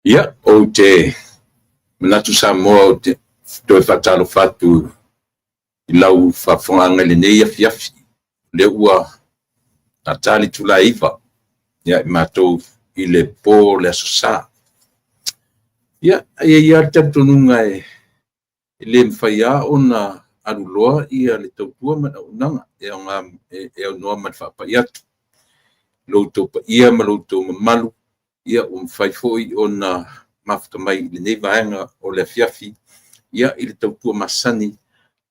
Ia, ou te manatu Samoa ou te toe faatalofa atu i lau faafofogaaga i lenei afiafi. O lea ua lata le itula e 9 ia i matou i le po o le Aso Sa. Ia, e i ai lava le talitonuga e le mafai lava ona aluloa le tautua ma le auaunaga e aunoa ma le faapai atu i lo outou paia ma lo outou mamalu ua mafai foi ona mafuta mai i lenei vaega o le afiafi i le tautua masani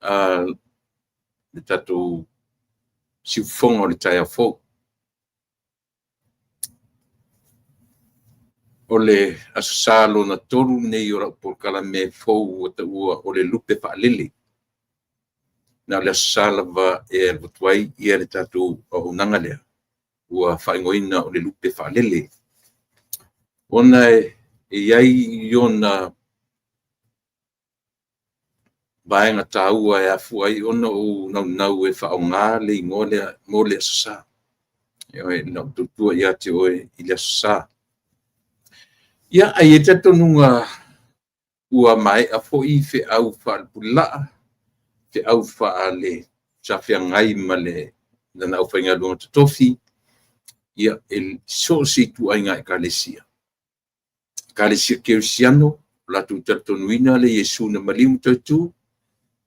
a le tatou siufofoga o le taeao fou. O le Aso Sa lona 3 lenei o lau polokalame fou ua taua o le Lupe Faalele. Na o le Aso Sa lava e alu atu ai le tatou auaunaga lea ua faaigoaina o le Lupe Faalele, ona e i ai ona vaega taua e afua ai ona ou naunau e faaaoga le igoa lea mo le Aso Sa, i lau tautua ia te oe i le Aso Sa. Ia, ae i ai le talitonuga ua maea foi feau faalepulelaa, feau sa feagai ma lana aufaigaluega totofi, ia, e so o se ituaiga Ekalesia, Ekalesia Kerisiano, ua latou talitonuina le Iesu na maliu ma toe tu,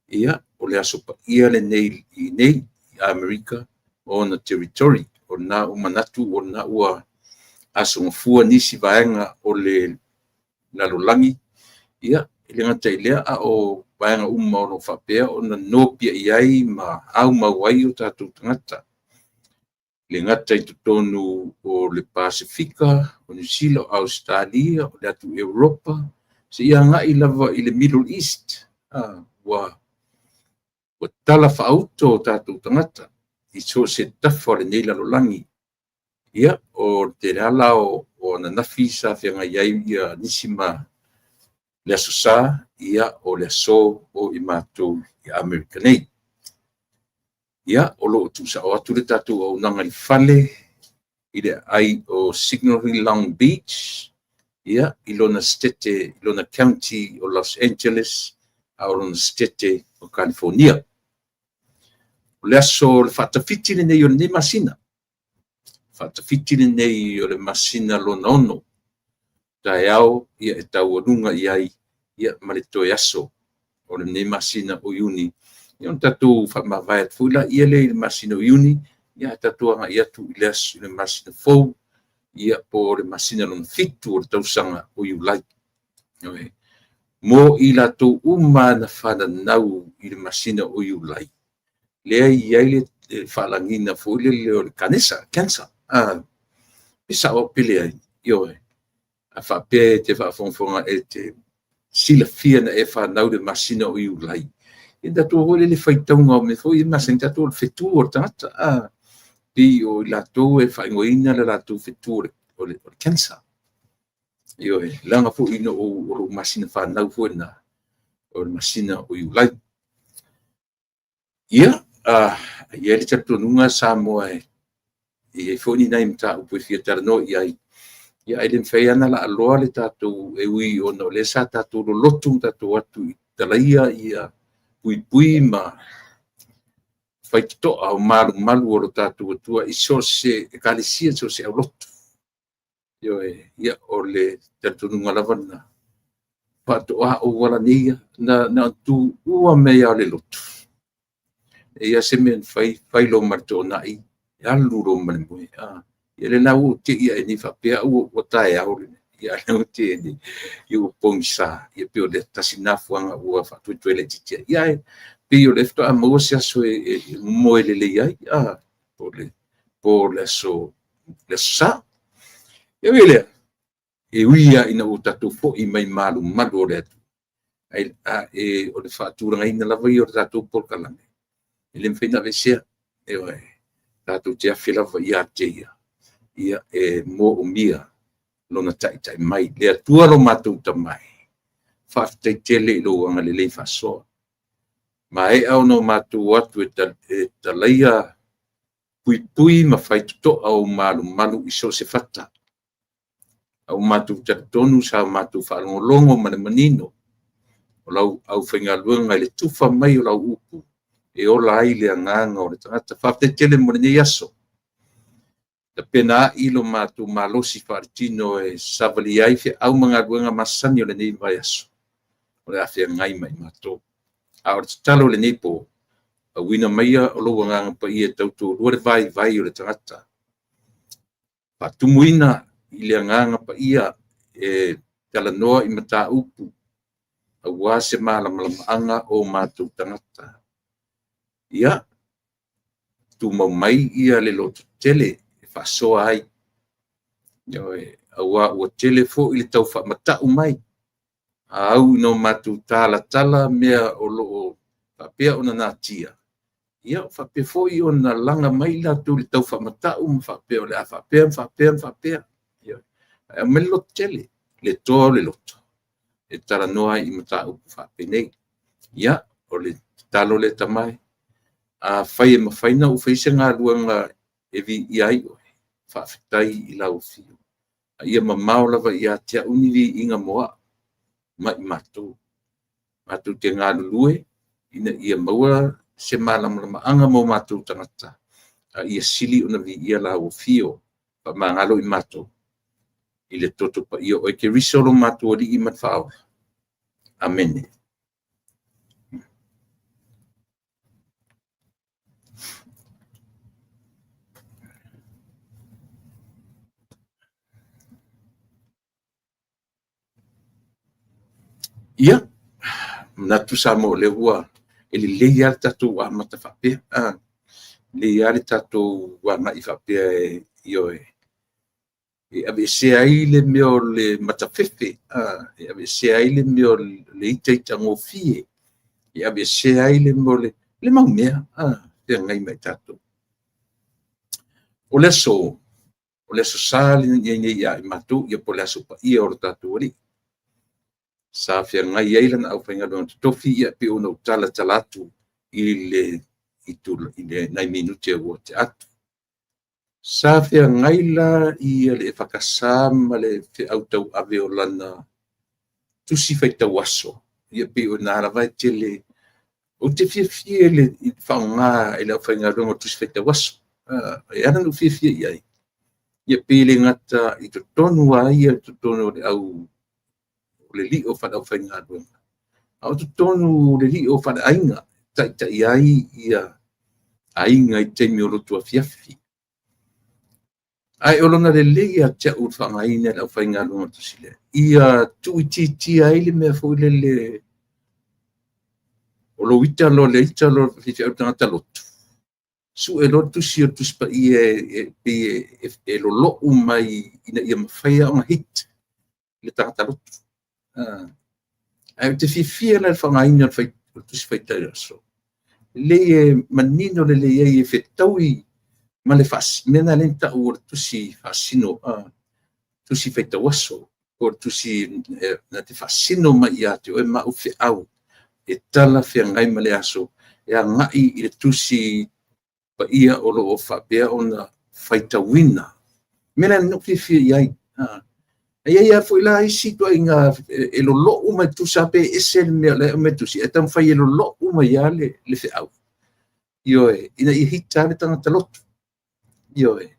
ia, o le Aso Paia lenei i inei i Amerika ma ona Territory. O lena ua manatu o lena ua aso gafua nisi vaega o le lalolagi, ia, e le gata i lea a o vaega uma o lo o faapea ona nopiai ai ma aumau ai o tatou tagata. E le gata i totonu o le Pasefika, o Niu Sila, o Ausetalia, o le atu Europa, seia agai lava i le Middle East, ua talafaauto o tatou tagata i so o se tafa o lenei lalolagi. Ia, o le tele lava la o ananafi sa feagai ai nisi ma le Aso Sa, ia o le aso o i matou i Amerika nei. Ia, o lo o tuusao atu le tatou auaunaga i le fale i le aai o Signal Hill Long Beach, ia, i lona setete, i lona county o Los Angeles, a o lona setete o California. O le aso o le faatafiti lenei o lenei masina, faatafiti lenei o le masina lona 6, taeao e taualuga i ai ma le toe aso o lenei masina o Iuni, ona tatou faamavae atu foi lea i le masina o Iuni, ae tatou agai atu i le masina fou, po o le masina lona 7 o le tausaga o Iulai. Mo i latou uma na fananau i le masina o Iulai, lea e i ai le faalagiga foi lele o le kanesa, cancer. E sao pe leai? Ioe. A faapea e te faafogafoga e te silafia na e fanau i le masina o Iulai, ia tatou foi lele faitauga o mea foi ia masani tatou o le fetu o le tagata. Pei o i latou e faaigoaina le latou fetu o le cancer. Ioe, leaga foi ina o lou masina fanau foi lena, o le masina o Iulai. Ia, e i ai le talitonuga Samoa e i ai foi ni nai mataupu e fia talanoa i ai, ia ae le mafai lava ona laaloa le tatou, e ui ona o lea sa tatou lolotu ma tatou o atu i talaia ia puipui ma faitotoa o malumalu o lo tatou Atua i so o se Ekalesia, so o se aulotu. Ioe, ia o le talitonuga lava lena, faatoa ou ala nei ia, na tuua mai lava o le lotu, e i ai se mea na fai, fai loa ma le toonai, alu loa ma le moe. Ia lea la ua ou tei ae nei faapea au ua taeao, ia a lea ua tei nei, ia ua pogisa. Ia pei o le tasi lena fuaga ua faatoetoe laitiiti ai. Ia ae pei o lea faatoa maua se aso e moe lelei ai, po o le Aso Sa. Ia ui i lea, e ui lava ina ua tatou foi mai malumalu o le Atua, ae o le faatulagaina lava ia o le tatou polokalame, e le mafai ona aveesea. Ioe, tatou te afe lava ia te Ia, ia e moomia lona taitai mai. Le Atua lo matou Tama e, faafetai tele i lou agalelei faasoa. Maea ona matou o atu e talaia puipui ma faitotoa ou malumalu i so o se fata. A ua matou talitonu sa o matou faalogologo ma le manino o lau aufaigaluega i le tufa mai o lau upu e ola ai le agaga o le tagata. Faafetai tele mo lenei aso. Tapenaai lo matou malosi faaletino e savalia ai feau ma galuega masani o lenei vaiaso o le a feagai ma i matou. A o le tatalo i lenei po, auina maia o lou Agaga Paia e tautoalua le vaivai o le tagata, faatumuina i le Agaga Paia e talanoa i mataupu aua se malamalamaaga o matou tagata. Ia, tumau mai le lototetele e faasoa ai, ioe, aua ua tele foi le tau faamatau mai. A au ina matou talatala mea o lo o faapea ona natia, ia faapea foi ona laga mai i latou i le tau faamatau ma faapea o le a faapea ma faapea ma faapea. Ae aumai le lototele, le toa o le loto e talanoa ai i mataupu faapenei. Ia, o le tatalo lea Tama e, afai e mafai ona ou faia se galuega e viia ai oe, faafetai i lau Afioga, a ia mamao lava ia te au ni viiga mo au ma i matou. Matou te galulue ina ia maua se malamalamaaga mo matou tagata, a ia sili ona viia lau afio. Faamagalo i matou i le toto paia o oe Keriso lo matou Alii ma le Faaola. Amene. Ia, manatu Samoa o lea ua e lelei lava le tatou amata faapea. E lelei lava le tatou agai faapea, ioe, e aveesea ai le mea o le matafefe, e aveesea ai le mea o le itaitagofie, e aveesea ai le mea o le mau mea feagai ma i tatou. O le aso, o le Aso Sa lenei ia i matou, ia po o le Aso Paia o le tatou Alii, sa feagai ai lana aufaigaluega totofi, ia pei ona ou talatala atu i le nai minute ua tea atu. Sa feagai la le EFKS ma le feau tauave o lana tusi faitau aso, ia pei o i ina lava e tele. Ou te fiafia i le faaaoga e le aufaigaluega o le tusi faitau aso. E ala ona ou fiafia i ai, ia pei e le gata i totonu lava ia i totonu o le au o le lio faale-aufaigaluega, a o totonu o le lio faale-aiga, e taitai ai aiga i taimi o lotu afiafi. Ae o lona lelei ia te au i le faaaogaina e le aufaigaluega o le tusi lea, ia tuuitiitia ai le mea foi lele o lou ita loa o le ita loa o le faifeau i le tagata lotu, sue loa le tusi o le Tusi Paia e pei e lolou mai ina ia mafai ona hit le tagata lotu. Ae ou te fiafia la i le faaaogaina o le tusi faitau aso, lelei e manino lelei ai e fetaui ma le mea lena lea na tau o le tusi faasino, tusi faitau aso, po o le tusi na te faasino mai ia te oe ma au feau e talafeagai ma le aso e agai i le tusi paia o lo o faapea ona faitauina. O le mea lea na ou fiafia i ai. E i ai lava foi la isi ituaiga e lolou mai tusa pe ese le mea o la e aumai i le tusi, ae taumafai e lolou mai lava le feau. Ioe, ina ia hit lava le tagata lotu. Ioe.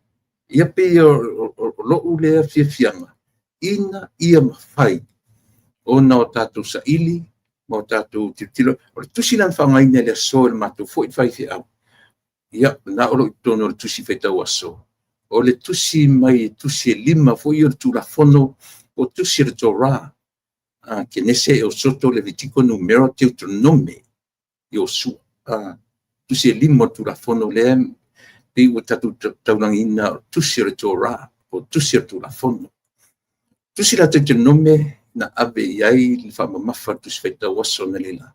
Ia pei o lou lea fiafiaga ina ia mafai ona o tatou saili ma o tatou tilotilo. O le tusi la na faaaogaina i le aso e le matou foi faifeau, ia, o lena o lo o i totonu o le tusi faitau aso, o le tusi mai tusi e 5 foi ia o le Tulafono, o tusi o le Torah, Kenese, Eosoto, Levitiko, Numera, Teutonome, Iosua. Tusi e 5 o le Tulafono lea pei ua tatou taulagiina o tusi o le Torah, o tusi o le Tulafono. Tusi la Teutonome na ave i ai le faamamafa o le tusi faitau aso analeila.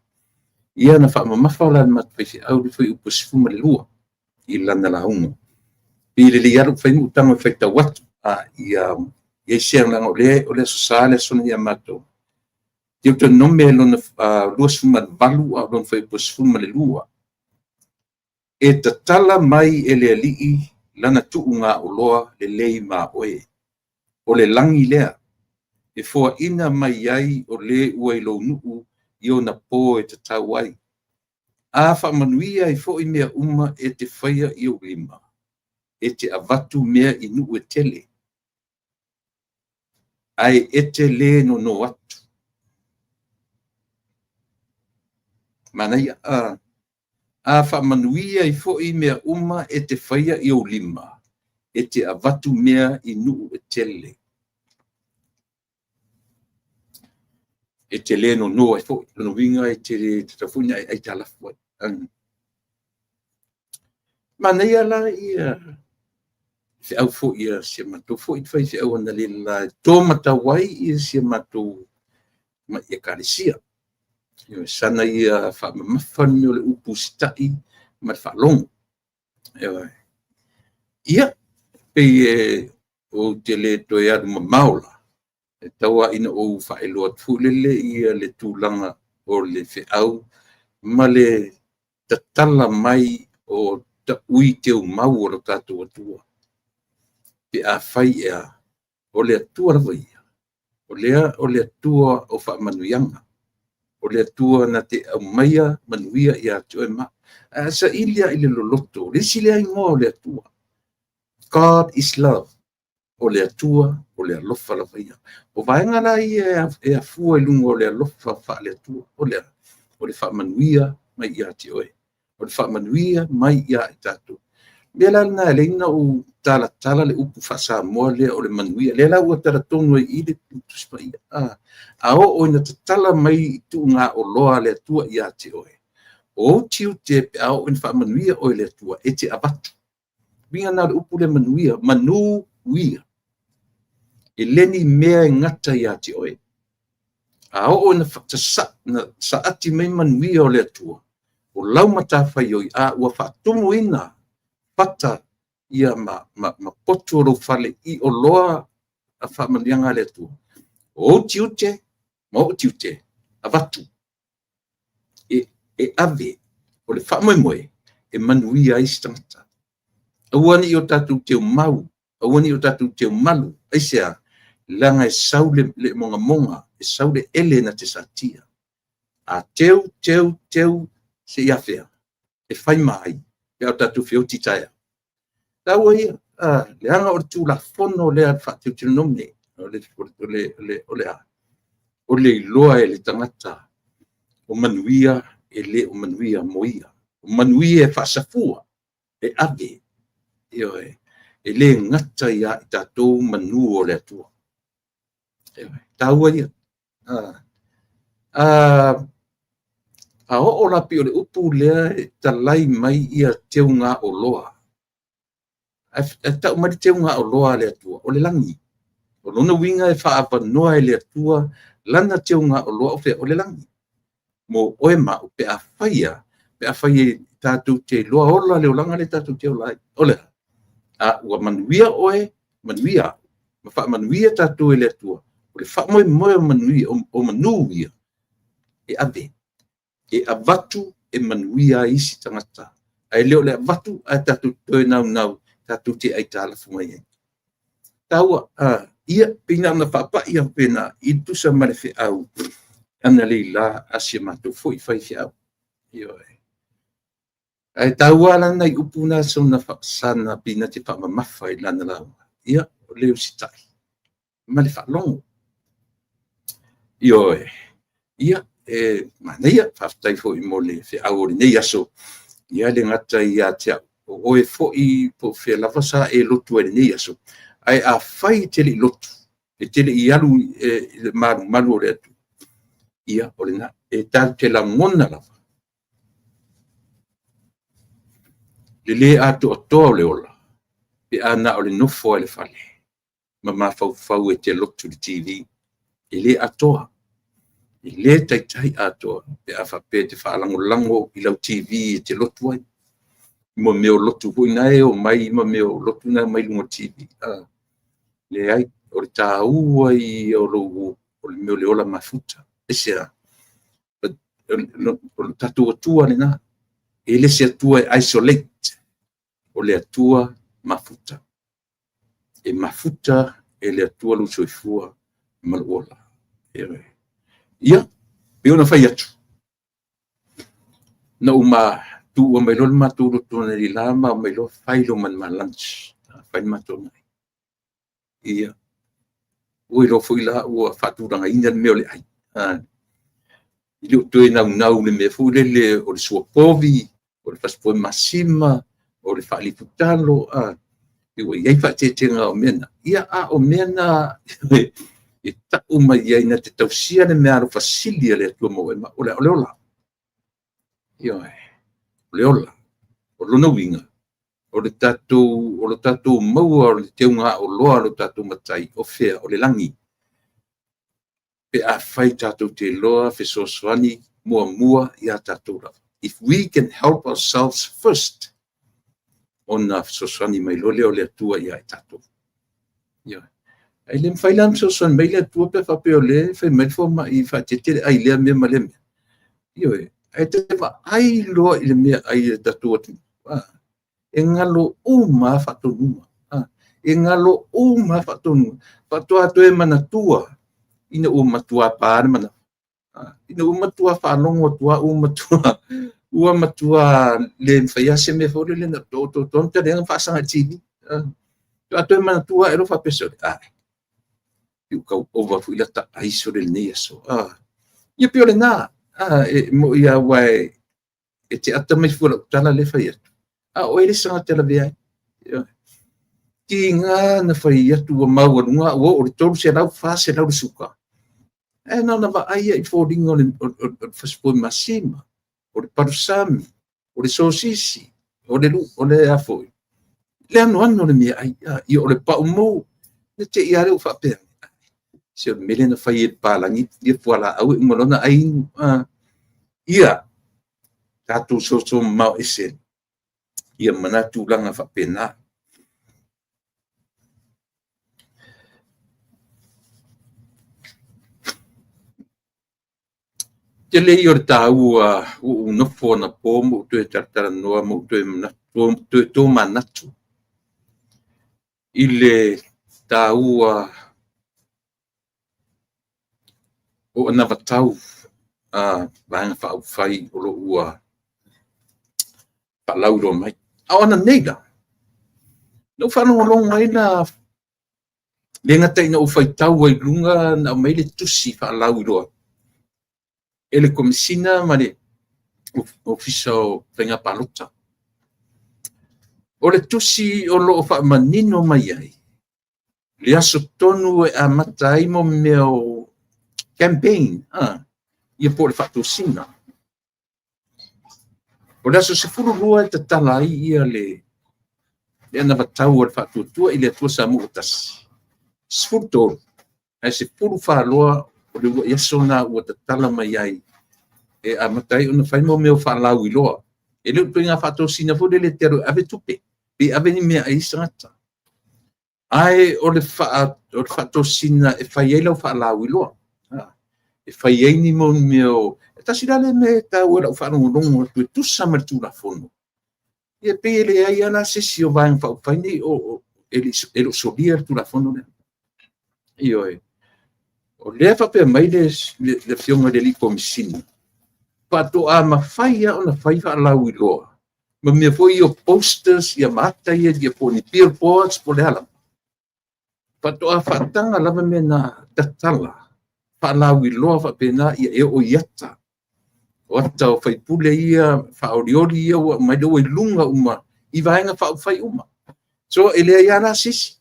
Ia na faamamafa la e le matou faifeau le fuaiupu 12 i lana lauga. Pei e lelei lava lou fai ma ou tago e faitau atu. Ia i ai se leaga o le Aso Sa le aso lenei ia matou. Deuteronome lona 28 a o lona fuaiupu 12. E tatala mai e le Alii lana tuugaoloa lelei ma oe. O le lagi lea. e foaina mai ai o le ua i lou nuu i ona po e tatau ai. A faamanuia ai foi mea uma e te faia i ou lima, e te avatu mea i nuu e tele, ae e te le nono atu. Manaia. A faamanuia ai foi mea uma e te faia i ou lima, e te avatu mea i nuu e tele. E te le nono ai foi. O lona uiga e te le tatau foi ona e aitalafu ai. Manaia la ia feau foi a si a matou foi faifeau analeila e to matau ai ia si a matou mai Ekalesia. Sana ia faamamafa le mea o le upu usitai ma le faalogo. Ia, pei ou te le toe alu mamao la, e tau lava ina ou faailoa atu foi lele ia le tulaga o le feau ma le tatala mai o taui teumau o lo tatou Atua. Pe afai e a, o le Atua lava ia, o lea o le Atua o faamanuiaga, o le Atua na te aumaia manuia ia te oe ma au. Ae a saili lava i le loloto, o le isi lea igoa o le Atua, God is love. O le Atua o le alofa lava ia. O vaega la ia e afua i luga o le alofa faale-Atua, o le a? O le faamanuia mai ia te oe, o le faamanuia mai ia i tatou. O le mea la lena e ala ai ona ou talatala le upu faa-Samoa lea o le manuia, lea la ua talatonu ai i i le Tusi Paia. A oo ina tatala mai tuugaoloa a le Atua ia te oe, o ou tiute pe a oo ina faamanuia oe e le Atua, e te avatu. Uiga lena o le upu lea manuia, manu uia. E le ni mea e gata ia te oe. A oo ina saati mai manuia o le Atua, o lau matafaioi, a ua faatumuina fata ia ma potu o lou fale i oloa a faamanuiaga a le Atua, o ou tiute ma ou tiute, avatu. E ave, o le faamoemoe, e manuia ai isi tagata. Aua ne i o tatou teumau, aua ne i o tatou teumalu. Aisea? Leaga e sau le mogamoga, e sau le ele na te satia. A teu, teu, teu, seia afea? E fai ma ai pe a o tatou feoti taeao. Taua ia, leaga o le Tulafono lea faa-Teuteronome, o le a? O le iloa e le tagata o manuia e le o manuia mo ia. O manuia e faasafua, e ave, ioe, e le gata ia i tatou manu o le Atua. E taua ia. A oo la pei o le upu lea e talai mai ia teugaoloa. Ae tau mai le teugaoloa a le Atua, o le lagi. O lona uiga e faaavanoa e le Atua lana teugaoloa, o fea? O le lagi. Mo oe ma au, pe afai e tatou te iloa ola le olaga lea tatou te ola ai. O le a? A ua manuia oe, manuia au, ma faamanuia tatou e le Atua, o le faamoemoe o manuia, o manu ia, e ave, e avatu e manuia ai isi tagata. Ae le o le avatu ae tatou toe naunau tatou te aitalafu mai ai. Taua, ia, pei na ona faapai atu faapena i tusa ma le feau analeila a si a matou foi faifeau. Ioe. Ae taua la nai upu na sana pei na te faamamafa i lana lauga. Ia, o le usitai ma le faalogo. Ioe. Ia, e manaia, faafetai foi mo le feau o lenei aso. Ia le gata ia te au, o oe foi po o fea lava sa e lotu ai i lenei aso, ae afai e te le i lotu, e te le i alu i le malumalu o le Atua, ia, o lena, e tatou te lagona lava le le atoatoa o le ola pe a na o le nofo lava i le fale ma mafaufau e te lotu i le TV. E le atoa, e le taitai atoa pe a faapea e te faalagolago i lau TV e te lotu ai, ma mea o lotu foi na e omai ma mea o lotu na e omai i luga o le TV. Leai, o le taua ia o le mea o le ola mafuta. Aisea? O le tatou Atua lena. E le se Atua e isolate, o le Atua mafuta. E mafuta e le Atua lou soifua Ma lou ola. Ia, pei ona fai atu, na ou tuua mai loa le matou lotu analeila ma omai loa fai loa ma le ma lunch, fai le matou aai. Ia, ua iloa foi la ua faatulagaina le mea o le ai. E le o toe naunau i le mea foi lele o le suapovi, o le fasipovi masima, o le faalifu talo, ua i ai faaeteetega o mea na, ia a o mea na e tau mai ai na te tausia le meaalofa sili a le Atua mo oe ma au, o le ola. Ioe, o le ola. O lona uiga, o le tatou maua o le teugaoloa a lo tatou Matai, o fea? O le lagi. Pe afai tatou te iloa fesoasoani muamua ia tatou lava. If we can help ourselves first, ona fesoasoani mai loa lea o le Atua ia i tatou. Ioe. Ae le mafai la ona fesoasoani mai le Atua pe a faapea o lea e fai mai le fomai, faaeteete le ai i lea mea ma lea mea. Ioe. Ae ta te vaai loa i le meaai a le tatou atunuu, e galo uma lava faatonuga. E galo uma lava faatonuga. Faatoa toe manatua ina ua matua pa le manava, ina ua matua faalogo atu lava ua matua le mafai lava se mea foi lele ona otooto atu ma faasaga i le TV. Faatoa toe manatua ae loa faapea, sole, ai, ua tau ova foi lata ai sole i lenei aso. Ia pei o lena, e moni lava aua e te ata mai fua i lau tala lea e fai atu, a o oe le isi tagata e lavea ai. Tiga na fai atu ua maualuga, ua oo i le 300, 400 le suka, ae na ona vaai lava i foliga o le fasipovi masima, o le palusami, o le sosisi, o le a foi, le anoano o le meaai, ia o le paumu, na te i lava lea ua faapea, se o le mea lea na fai e le papalagi ia fualaau e uma loa ona ai inu. Ia tatou soso mamao ese ma na tulaga faapena. Tele ia o le taua, ua ou nofo anapo ma ou toe talatalanoa ma ou toe tomanatu i le taua o anavatau a Vaega Faaupufai o lo o ua faalauiloa mai. A o ananei la, na ou faalogologo ai la, le gata ina ou faitau ai i luga na aumai le tusi faalauiloa e le Komesina ma le Ofisa o Faiga Palota. O le tusi o lo o faamanino mai ai le aso tonu e amata ai mo mea o campaign, ia po o le faatosina. O le aso 12 e tatala ai ia le anavatau a le Faatuatua i le Atua Samoa ua Tasi, 13, ae 14 loa o le uluai aso lena ua tatala mai ai e amata ai ona fai mea o faalauiloa. E le o ituaiga faatosina foi lele e te alu e ave tupe, pe ave ni mea e ai isi tagata. Ae o le faatosina e fai ai lau faalauiloa, e fai ai ni mea o... E tasi la lea mea e taua i lau faalogologo atu e tusa ma le Tulafono, ia pei e leai lava la se isi o Vaega Faaupufai nei e le o solia le Tulafono lea. Ioe. O lea e faapea mai le Afioga i le alii Komesina, faatoa mafai lava ona fai faalauiloa ma mea foi ia o posters ma ata ia po o ni billboards po o le a lava, faatoa faataga lava mea na tatala faalauiloa faapena ia e oo i ata, o ata o faipule ia, faaolioli ia ua aumai lea ua i luga uma i Vaega Faaupufai uma. So e leai lava la se isi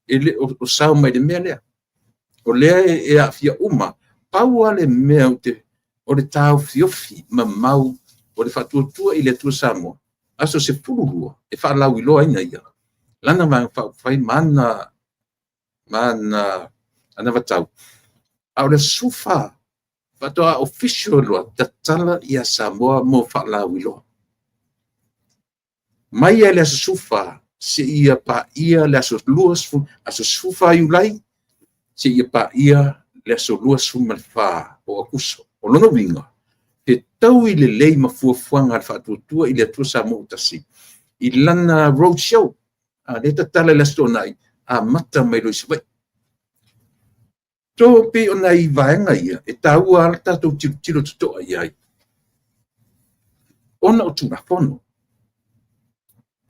e le o sao mai i le mea lea. O lea e aafia uma. Pau lava le mea o le taofiofi mamau o le Faatuatua i le Atua Samoa, aso 12 e faalauiloaina ia lana Vaega Faaupufai ma ana anavatau, a o le aso 14 faatoa official loa tatala ia Samoa mo faalauiloa. Mai lava i le aso 14 seia paia le aso 20, aso 14 Iulai seia paia le aso 24 o Aokuso. O lona uiga, fetaui lelei ma fuafuaga a le Faatuatua i le Atua Samoa ua Tasi i lana road show. A lea e tatala i le Aso Toonai, amata mai loa i Savaii. So pei o nai vaega ia e taua lava le tatou tilotilo totoa i ai ona o Tulafono.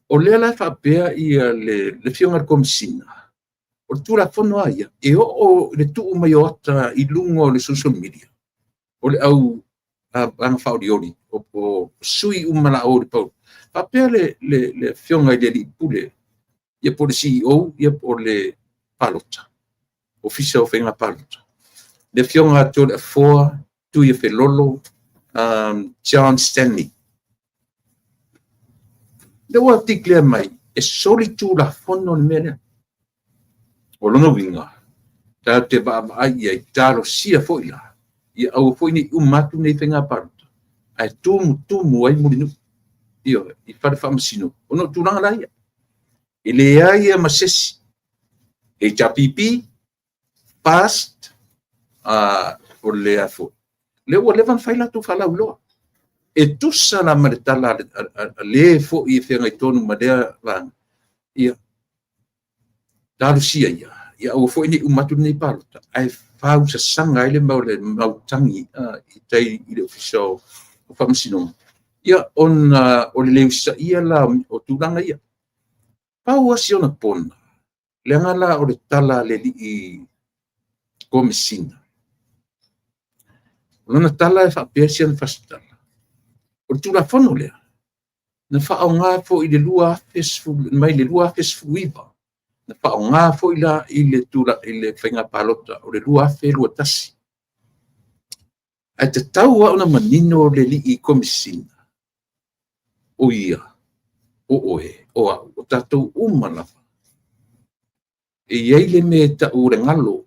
O lea la e faapea le Afioga i le Komesina, o le Tulafono lava ia, e oo i le tuu mai o ata i luga o le social media, o le au vaega faaolioli, o sui uma o le a o i le palota. Faapea le Afioga i le Alii Pule, ia po o le CEO po o le palota, Ofisa o Faiga Palota, le Afioga ia Toleafoa Tuiafelolo John Stanley. Lea ua declare mai, e solitulafono le mea lea. O lona uiga, tatou te vaavaai i ai, talosia foi la, ia aua foi ne i uma atu nei faiga palota, ae tumutumu ai Mulinuu, ioe, i fale faamasino, ona o tulaga la ia. E leai lava ma se isi HRPP, FAST, o le a foi, lea ua leva ona fai latou faalauiloa. E tusa la ma le tala a le foi e feagai tonu ma lea vaega, ia talosia ia, ia aua foi ne i uma atu lenei palota, ae fausasaga ai le mau tagi i tai i le Ofisa o Faamasinoga, ia ona o le le usitaia la o tulaga ia. Pau lava si ona pona, leaga la o le tala a le alii Komesina, o lana tala e faapea si ana faamatalaga, o le Tulafono lea, na faaaoga foi i le 2010, mai le 2019, na faaaoga foi la i le faiga palota o le 2021. Ae tatau lava ona manino le alii Komesina, o ia, o oe, o au, o tatou uma lava, e i ai le mea e tau o le galo,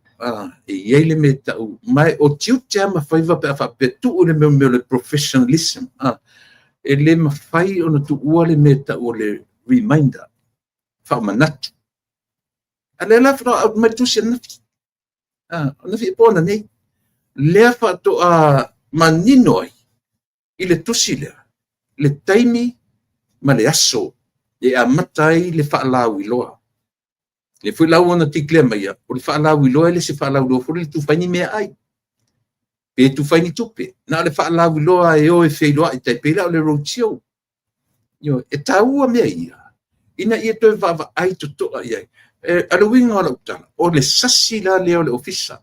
e i ai le mea e tau, ma o tiute lava ma faiva pe a faapea tuu le mea o le professionalism, e le mafai ona tuua le mea e tau o le reminder, faamanatu. A lea la faatoa aumai le tusi ananafi, ananafi po o ananei, lea faatoa manino ai i le tusi lea le taimi ma le aso e amata ai le faalauiloa. Lea foi la ua declare mai, o le faalauiloa e le se faalauiloa foi lea e tufa ai ni meaai, pe tufa ai ni tupe. Na o le faalauiloa e o e feiloai, tai pei la o le roadshow. E taua mea ia, ina ia toe vaavaai totoa i ai. O le uiga o lau tala, o le sasi la lea o le Ofisa,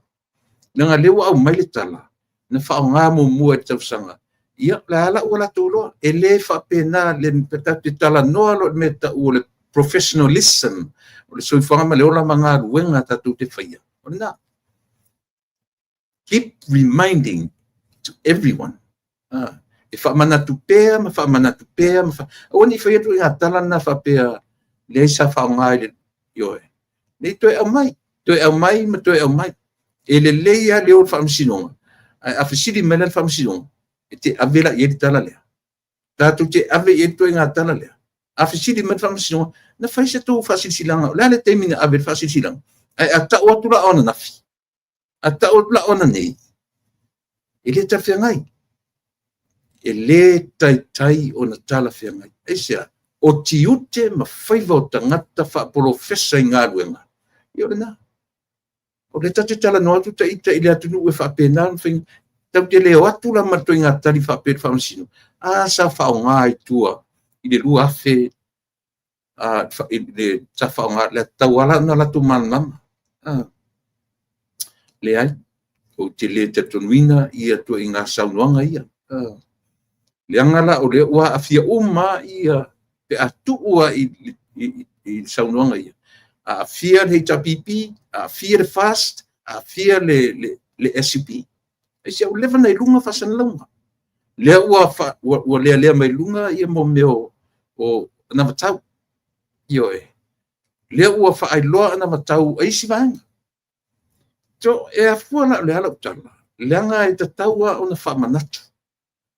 leaga o lea ua aumai le tala, na faaaoga muamua i le tausaga. Ia, o lea la ua latou iloa, e le faapena, tatou te talanoa loa i le mea e tau o le professionalism, o le soifuaga ma le ola ma galuega tatou te faia, o lena. Keep reminding to everyone. E faamanatu pea ma faamanatu pea. Aua ne i fai atu i ngā tala na faapea, leai sa faaaoga i le ioe. Nei toe aumai, toe aumai ma toe aumai. E lelei lava le o i le faamasinoga, ae a fesili mai la le faamasinoga, e te ave la i ai le tala lea. Tatou te ave i ai le ituaiga tala lea. A fesili mai le faamasinoga, na fai se tou faasilasilaga, o le a le taimi na ave i le faasilasilaga? Ae a tau atu la o ananafi, a tau atu la o ananei, e le talafeagai. E le taitai ona talafeagai. Aisea? O tiute ma faiva o tagata faapolofesa i galuega, ia o lena. O lea tatou te talanoa atu ita i le atunuu e faapena ona fai. Tatou te le o atu la ma le ituaiga tali faapea i le faamasinoga, a sa faaaoga i tua i le 2000, sa faaaoga, le tauala ona latou malamalama. Leai, ou te le talitonuina ia ituaiga saunoaga ia. Leaga la o lea ua aafia uma ia, pe a tuu lava i saunoaga ia, aafia le HRPP, aafia le FAST, aafia le SUP. Aisea? Ua leva ona i luga faasalalauga. Lea ua lealea mai luga ia mea o anavatau. Ioe. Lea ua faailoa anavatau a isi vaega. So, e afua la o le a lau tala, leaga e tatau lava ona faamanatu.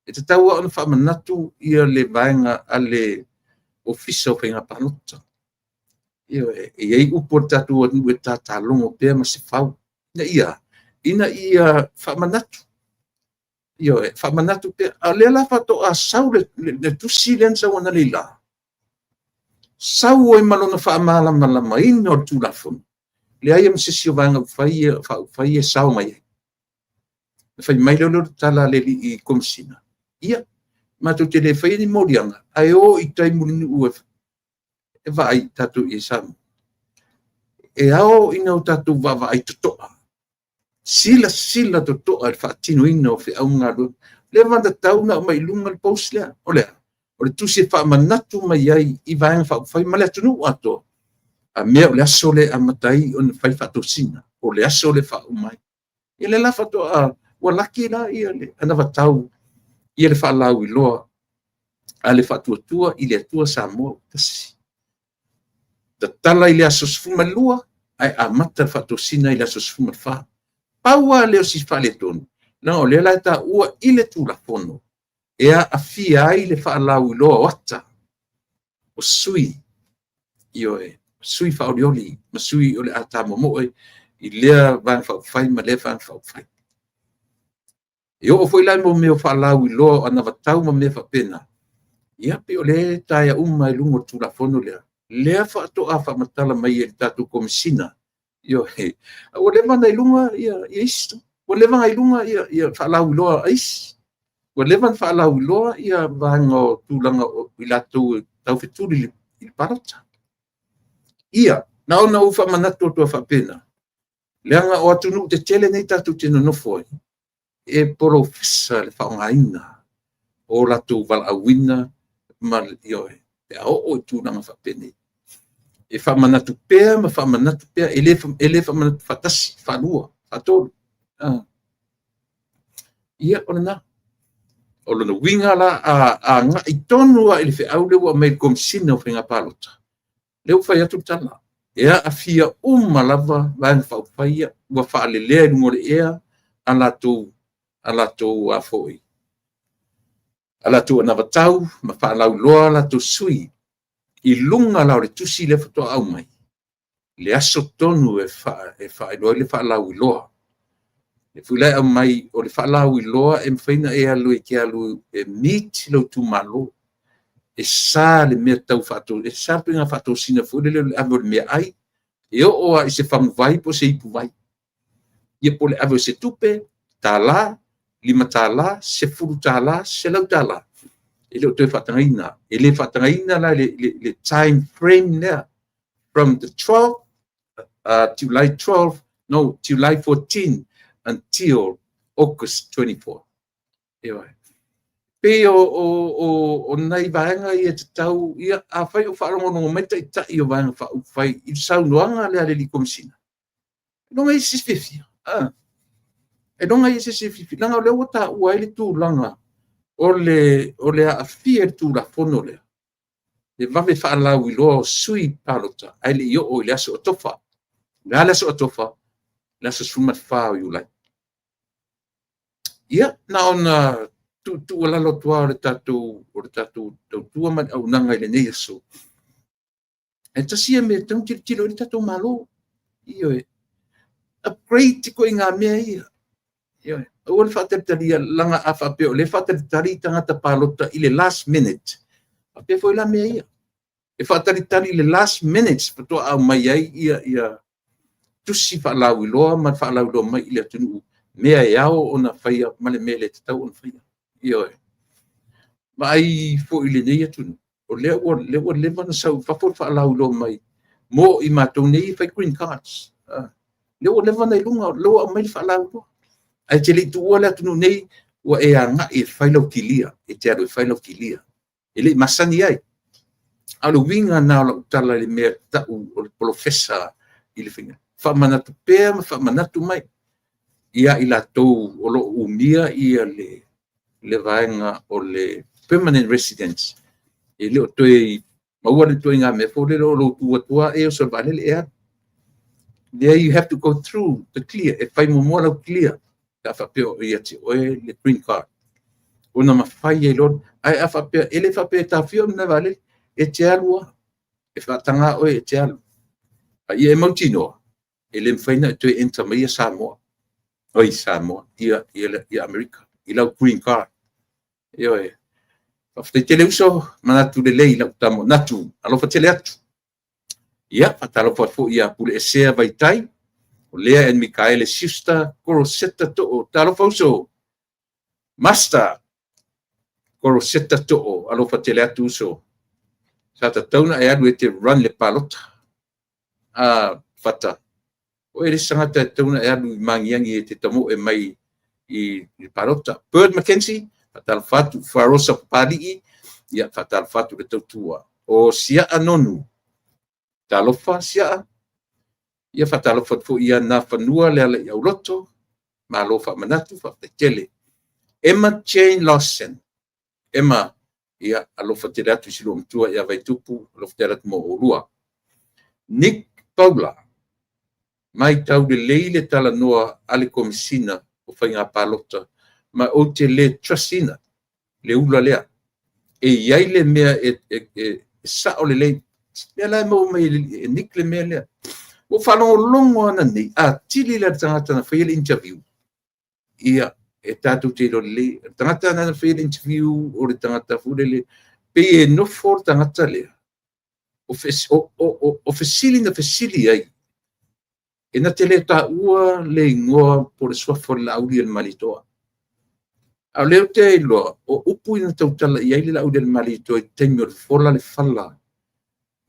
E tatau lava ona faamanatu ia le vaega a le Ofisa o Faiga Palota. Ioe, e i ai upu a le tatou atunuu e tatalogo pea ma se fau, ina ia faamanatu. Ioe, faamanatu pea. A o lea la faatoa sau le tusi lea na sau analeila, sau ai ma lona faamalamalamaina o le Tulafono. Leai ma se isi o Vaega Faaupufai e sao mai ai. Na fai mai lea o le tala a le alii Komesina, ia, matou te le faia ni moliaga, ae o i tai i Mulinuu e vaai tatou i Samoa. E ao ina o tatou vaavaai totoa, silasila totoa i le faatinoina o feau ma galuega. Leva ona tatau ona aumai i luga le post lea. O le a? O le tusi e faamanatu mai ai i Vaega Faaupufai ma le atunuu atoa, a mea o le aso lea e amata ai ona fai faatosina, o le aso lea e faauma ai. Ia lea la faatoa ua laki la le anavatau ia le faalauiloa a le Faatuatua i le Atua Samoa ua Tasi. Tatala i le aso 12 ae amata le faatosina i le aso 14. Pau lava lea o si faaletonu, leaga o lea la e taua i le Tulafono e aafia ai le faalauiloa o ata o sui, ioe, sui faaolioli ma sui o le a tamomoe i lea Vaega Faaupufai ma lea Vaega Faaupufai. E oo foi la i mea o faalauiloa o anavatau ma mea faapena, ia pei o lea e taea uma i luga o le Tulafono lea, lea faatoa faamatala mai e le tatou Komesina. Ioe, a ua leva ona i luga isi, ua leva ona i luga faalauiloa a isi, ua leva ona faalauiloa vaega o tulaga o i latou e taufetuli i le palota. Ia, na ona ou faamanatu atu faapena, leaga o atunuu tetele nei tatou te nonofo ai, e polofesa le faaaogaina o latou valaauina ma, ioe, pe a oo i tulaga faapenei. E faamanatu pea ma faamanatu pea, e le faamanatu faatasi, faalua, faatolu. Ia, o lena. O lona uiga la, a agai tonu lava i le feau lea ua aumai e le Komesina o Faiga Palota, lea ua fai atu le tala, e aafia uma lava Vaega Faaupufai ia, ua faalelea i luga o le ea a latou anavatau ma faalauiloa a latou sui i luga la o le tusi lea faatoa aumai, le aso tonu e faailoa ai le faalauiloa. Lea foi la e aumai o le faalauiloa e mafai ona e alu e te alu e meet lou itumalo, e sa le mea tau e sa le ituaiga faatosina foi lele o le ave o le meaai, e oo lava i se faguvai po o se ipuvai. Ia po o le ave o se tupe, $1, $5, $10, $100, e le o toe faatagaina. E le faatagaina la le time frame lea from the 12 July 12, no, July 14 until August 24. Ioe. Pei o nai vaega ia e tatau, ia, afai o faalogologo mai taitai o Vaega Faaupufai i le saunoaga lea a le alii Komesina, ailoga e i ai se isi fiafia? Ailoga e i ai se isi e fiafia, leaga o lea ua taua ai le tulaga o le aafia i le Tulafono lea, le vave faalauiloa o sui palota ae le i oo i le aso atofa. O le a le aso atofa? O le aso 14 o Iulai. Ia, na ona tuutuualalo atu lava o le tatou tautua ma le auaunaga i lenei aso. Ae tasi ia mea e tatau ona tilotilo i ai le tatou Malo, ioe, upgrade ituaiga mea ia. Ioe, aua le faatalitalia, leaga a faapea o lea e faatalitali tagata palota i le last minute, faapea foi la mea ia, e faatalitali i le last minute faatoa aumai ai ia tusi faalauiloa ma faalauiloa mai i le atunuu mea e ao ona faia ma le mea e le tatau ona faia. Ioe. Vaai foi i lenei atunuu, o lea ua leva ona sau i fafo le faalauiloa mai mo i matou nei e fai green cards. Lea ua leva ona i luga, lea ua aumai le faalauiloa. Ae te le i tuua le atunuu nei, ua e agai e fai lau kilia, e te alu e fai lau kilia. E le i masani ai. A o le uiga lena o lau tala i le mea tau o le polofesa i le faiga. Faamanatu pea ma faamanatu mai ia i latou o lo o umia le vaega o le permanent residence, e le o toe maua le ituaiga mea foi lele o lou tu atu lava e oso i le vaalele e alu. There you have to go through the clear. E fai muamua lau clear pe a faapea o ia te oe le green card. Ona mafai ai loa, ae a faapea, e le faapea e taofia oe i le vaalele, e te alu lava, e faataga oe e te alu. A ia e mautinoa, e le mafai ona e toe enter maia Samoa, oi Samoa, ia Amerika i lau green card. Ioe. Faafetai tele uso, manatu lelei i lau tama manatu, alofa tele atu. Ia, faatalofa atu foi ia Puleesea Vaitai, O Lea and Mikaele Schuster, Koroseta Too, talofa uso, Master Koroseta Too, alofa tele atu uso. Sa tatau ona e alu e te run le palota. A Fata, o e le isi tagata e tatau ona e alu i Magiagi e te tamoe mai i le palota. Bird McKenzie, faatalofa atu. Farosa Papalii, ia faatalofa atu le tautua. O Siaa Nonu, talofa Siaa. Ia faatalofa atu foi ia Nafanua le ala i Auloto, malo faamanatu, faafetai tele. Emma Jane Lawson, Emma, ia alofa tele atu i si loomatua ia Vaitupu, alofa tele atu mo oulua. Nick Paula, matau lelei le talanoa a le Komesina o Faiga Palota, ma ou te le trust ina le ula lea. E i ai le mea e sao lelei, lea la e maua mai e Nick le mea lea. Ua ou faalogologo lava ananei, atili la i le tagata na faia le interview, ia, e tatou te iloa lelei, o le tagata na faia le interview, o le tagata foi lele, pei e nofo le tagata lea, o fesili na fesili ai, e na te le taua le igoa po o le suafa o le Laaulialemalietoa. A o lea ou te iloa, o upu na tautala i ai le Laaulialemalietoa i le taimi o le fola le fala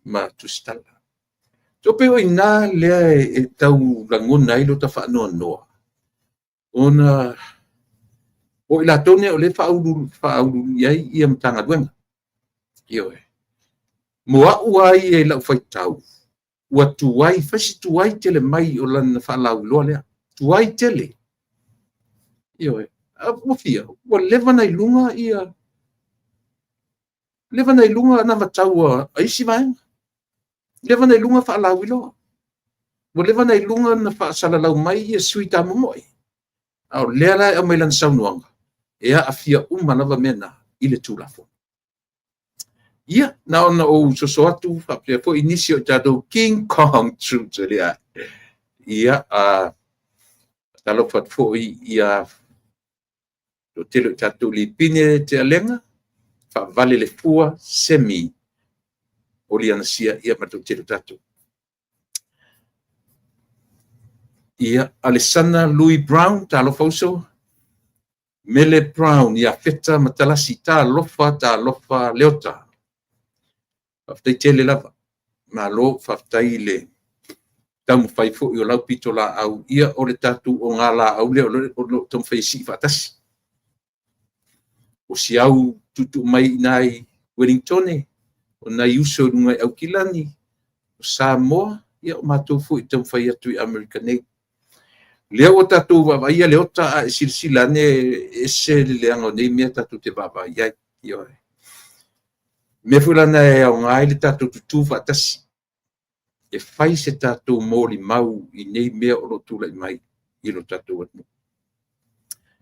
ma Tusitala. So pei o i ina lea e tau lagona ai lota faanoanoa, ona o i latou nei o lea e faauluulu i ai ia Matagaluega. Ioe. Mo au lava ia i lau faitau, ua tuai, fai si tuai tele mai o lana faalauiloa lea. Tuai tele. Ioe. Ua fia, ua leva na i luga ia, leva na i luga anavatau a isi vaega. Leva na i luga faalauiloa. Ua leva na i luga na faasalalau mai ia sui tamomoe. A o lea la e aumai lana saunoaga, e aafia uma lava mea na i le Tulafono. Ia, na ona ou soso atu faapea foi nisi o tatou King Kong troops lea. Ia, a talofa atu foi ia toatele o tatou Lipine Tealega, Faavale le Fua, Semi, Olianasia, ia ma le toatele o tatou. Ia, Alesana Louis Brown, talofa uso. Mele Brown, Iafeta Matalasi, talofa, talofa, Leota. Faafetai tele lava. Malo, faafetai i le taumafai foi o lau pitolaau. Ia, o le tatou ogalaau lea o lo o taumafai e sii faatasi. O si au tuutuu mai i ina i Ueligitone, o nai uso i luga i Aukilani, o Samoa, ia o matou foi e taumafai atu i Amerika nei. Lea ua tatou vaavaaia Leota, a e silasila ane, e ese le leaga o nei mea tatou te vaavaai i ai. Ioe. Mea foi la na e aoga ai le tatou tutū faatasi, e fai se tatou molimau i nei mea o lo o tulai mai i lo tatou atunuu.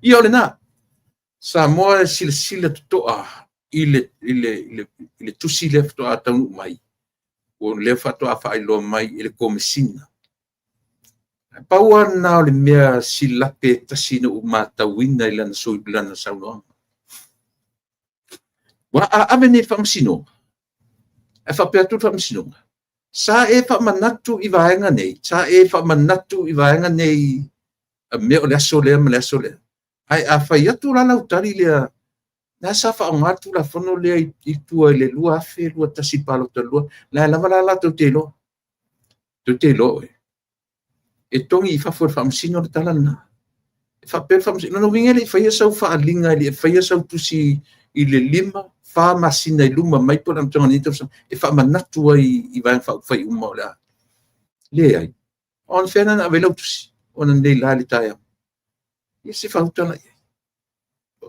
Ia o lena, Samoa e silasila totoa i le tusi lea faatoa taunuu mai, o lea faatoa faailoa mai e le Komesina. Pau lava lena o le mea silape e tasi na ou matauina i lana saunoaga. Ua a ave nei i le Faamasinoga, ae faapea atu le Faamasinoga, sa e faamanatu i vaega nei, sa e faamanatu i vaega nei mea o le aso lea ma le aso lea. Ae a fai atu la lau tali lea, na sa faaaoga le Tulafono lea i tua i le 2021 palota 2, la e lava la latou te iloa. Tou te iloa oe. E togi i fafo e le Faamasino le tala lena. E faapea le Faamasino, lona uiga e le i faia sau faaaliga, e le i faia sau tusi i le 5, 4 masina i luma mai po o le amataga o lenei tausaga, e faamanatu ai i Vaega Faaupufai uma o le a. Leai. O anafea la na ave ai lau tusi, o ananei la i le taeao. Ia se faautaga i ai.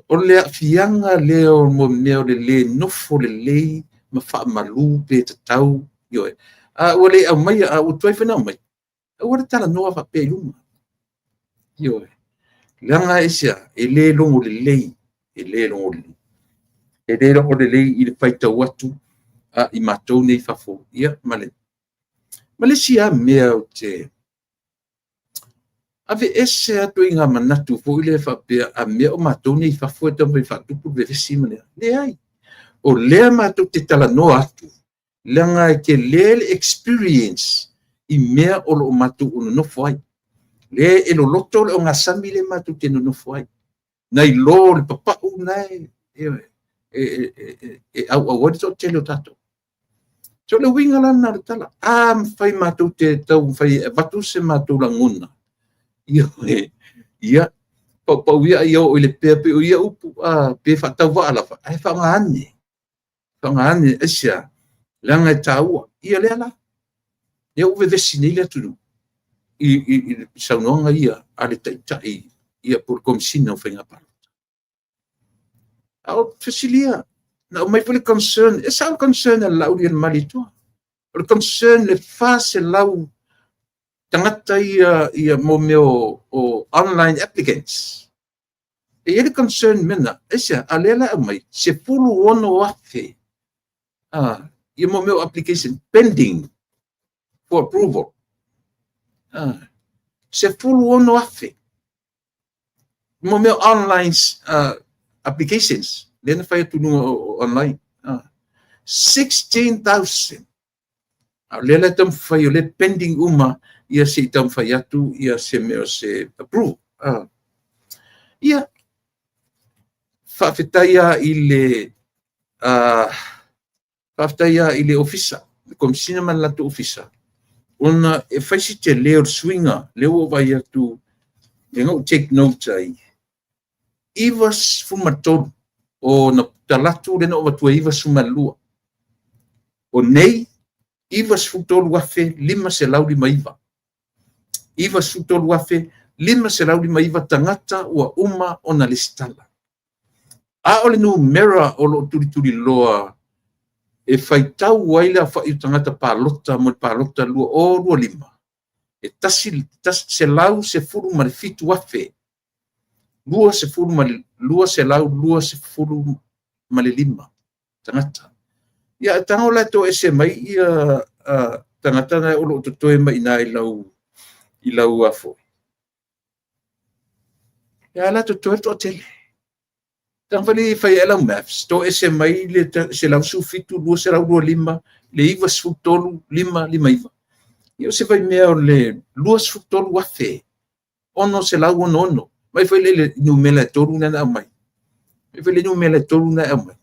O le aafiaga lea o mea o le le nofo lelei ma faamalu pe tatau. Ioe. A ua le aumaia, a ua tuai foi ona aumai, aua le talanoa faapea i luga. Ioe. Leaga aisea? E le logo lelei, e le logo lelei. E le logo lelei i le faitau atu a i matou nei i fafo. Ia, ma le isi lava mea ou te aveese atu i ngā manatu foi lea faapea a mea o matou nei i fafo e taumafai e faatupu le vevesi ma le... Leai. O lea matou te talanoa atu, leaga e tele le experience i mea o lo o matou nonofo ai. Le e loloto le ogasami le matou te nonofo ai. Nai lo le papau na e auau ai le toatele o tatou. So le uiga la lena o le tala, a mafai matou te taumafai e avatu se matou lagona, ia, paupau ia ia oo i le pea pei o ia upu, pe faatauvaa lava, ae faaaoga ane. Faaaoga ane, aisea? Leaga e taua. Ia lea la, lea ua vevesi nei le atunuu i saunoaga ia a le Taitai ia po o le Komesina o Faiga Palota. A o fesili ia, na aumai foi le concern, e sao le concern a le Laaulialemalietoa. O le concern le 400 tagata ia mo mea o online applicants. E i ai le concern mena, aisea? A lea la e aumai, 16,000 ia mo mea o application pending for approval. 16,000 mo mea online applications lea na fai atu luga o online. 16,000. A o lea la e taumafai o lea pending uma ia se i taumafai atu ia se mea o se approve. Ia, faafetai lava i le faafetai lava i le Ofisa, le Komesina ma le latou Ofisa, ona e fai si tele o le suiga lea ua ou vaai atu, lea na ou take note ai, 93 o na talaatu lea na ou avatua e 92. O nei, 93,559. 93,559 tagata ua uma ona lesitala. A o le numera o lo o tulituliloa e faitau ai le aofai o tagata palota mo le palota 2025, e 117, 225 tagata. Ia, e tago la e toese mai ia tagata na o lo o totoe mai i ina i lau afo. Ia la totoe le toatele. Tago foi le fai ai lau maths, toese mai le 117, 225, le 93, 5, 59. Ia o se vaimea o le 23,666. Mai foi le numera e 3 na aumai. Mai foi le numera e 3 na aumai.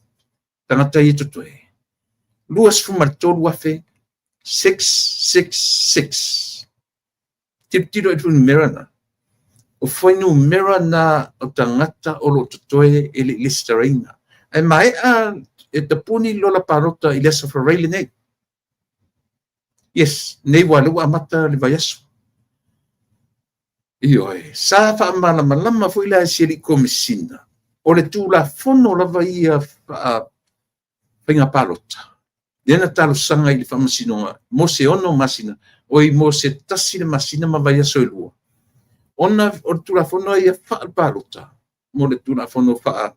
Tagata ia totoe. 23,666. Tilotilo i le fuainumera na. O fuainumera na o tagata o lo o totoe e le i lesitalaina. Ae maea e tapuni lola palota i le aso Faraile lenei. Yes, nei ua lea ua amata le vaiaso. Ioe, sa faamalamalama foi la e si alii Komesina, o le Tulafono lava ia faiga palota, lea na talosaga i le Faamasinoga mo se 6 masina, oi mo se 1 le masina ma vaiaso e 2, ona o le Tulafono ia faapalota, mo le Tulafono faa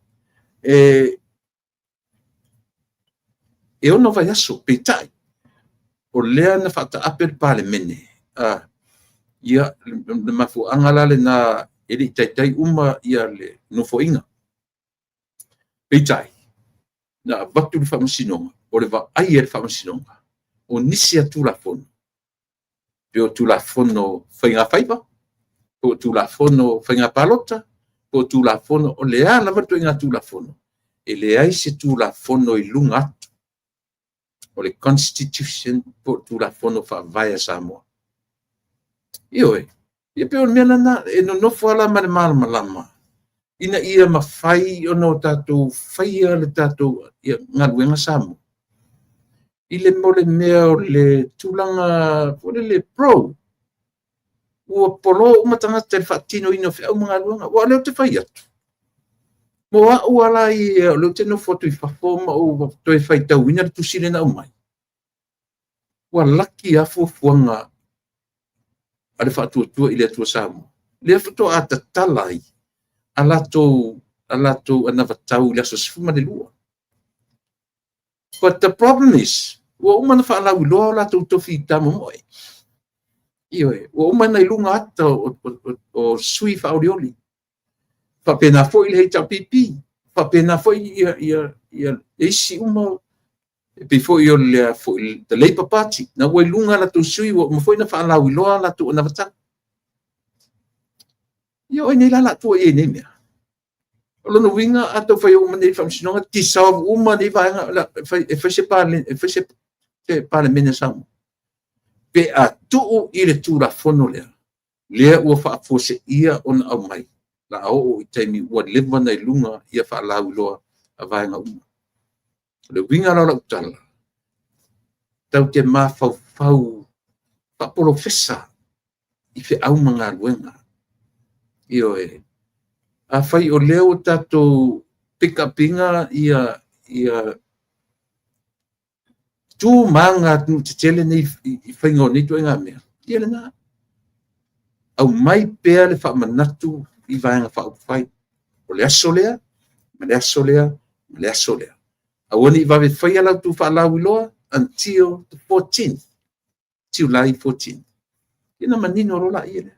e 6 vaiaso, peitai, o lea na faataape le Palemene, ia, le mafuaaga la lena e le i taitai uma ia le nofoaiga. Peitai, na avatu le Faamasinoga, o le vaai a le Faamasinoga, o nisi a Tulafono, pe o Tulafono Faiga Faiva, po o Tulafono Faiga Palota, po o Tulafono, o le a lava le ituaiga Tulafono, e leai se Tulafono i luga atu o le Constitution po o Tulafono Faavae a Samoa. Ioe, ia pei o le mea lena, e nonofo lava ma le malamalama, ina ia mafai ona o tatou faia le tatou galuega Samoa, i le mo le mea o le tulaga foi lele pro, ua polo uma tagata i le faatinoina o feau ma galuega. Aua o lea ou te fai atu, mo au lava ia, o lea ou te nofo atu i fafo ma ou toe faitauina le tusi lea na aumai, ua laki lava fuafuaga a le Faatuatua i le Atua Samoa. Lea faatoa tatala ai a latou anavatau i le aso 12. But the problem is, ua uma ona faalauiloa o latou tofi tamomoe. Ioe, ua uma ona i luga ata o sui faaolioli. Faapena foi le HRPP, faapena foi ia isi uma, e pei foi o le the Labour Party, na ua i luga latou sui, ua uma foi ona faalauiloa latou anavatau. Ia o ai nei la o le a tua i ai i nei mea? O lona uiga a taufai oo mai nei i le Faamasinoga, dissolve uma nei vaega e fai se Palemene a Samoa? Pe a tuu i le Tulafono lea, lea ua faafuaseia ona aumai, o le a oo i taimi ua leva ona i luga ia faalauiloa a vaega uma. O le uiga la o lau tala, tatou te mafaufau faapolofesa i feau ma galuega. Ioe. Afai o lea ua tatou pick up ina ia tu ma aga a atunuu tetele nei i faiga o nei ituaiga mea, ia lena. Aumai pea le faamanatu i Vaega Faaupufai. O le aso lea, ma le aso lea, ma le aso lea. Aua ne i vave faia la outou faalauiloa until the 14th, July 14. Ia ona manino loa lea.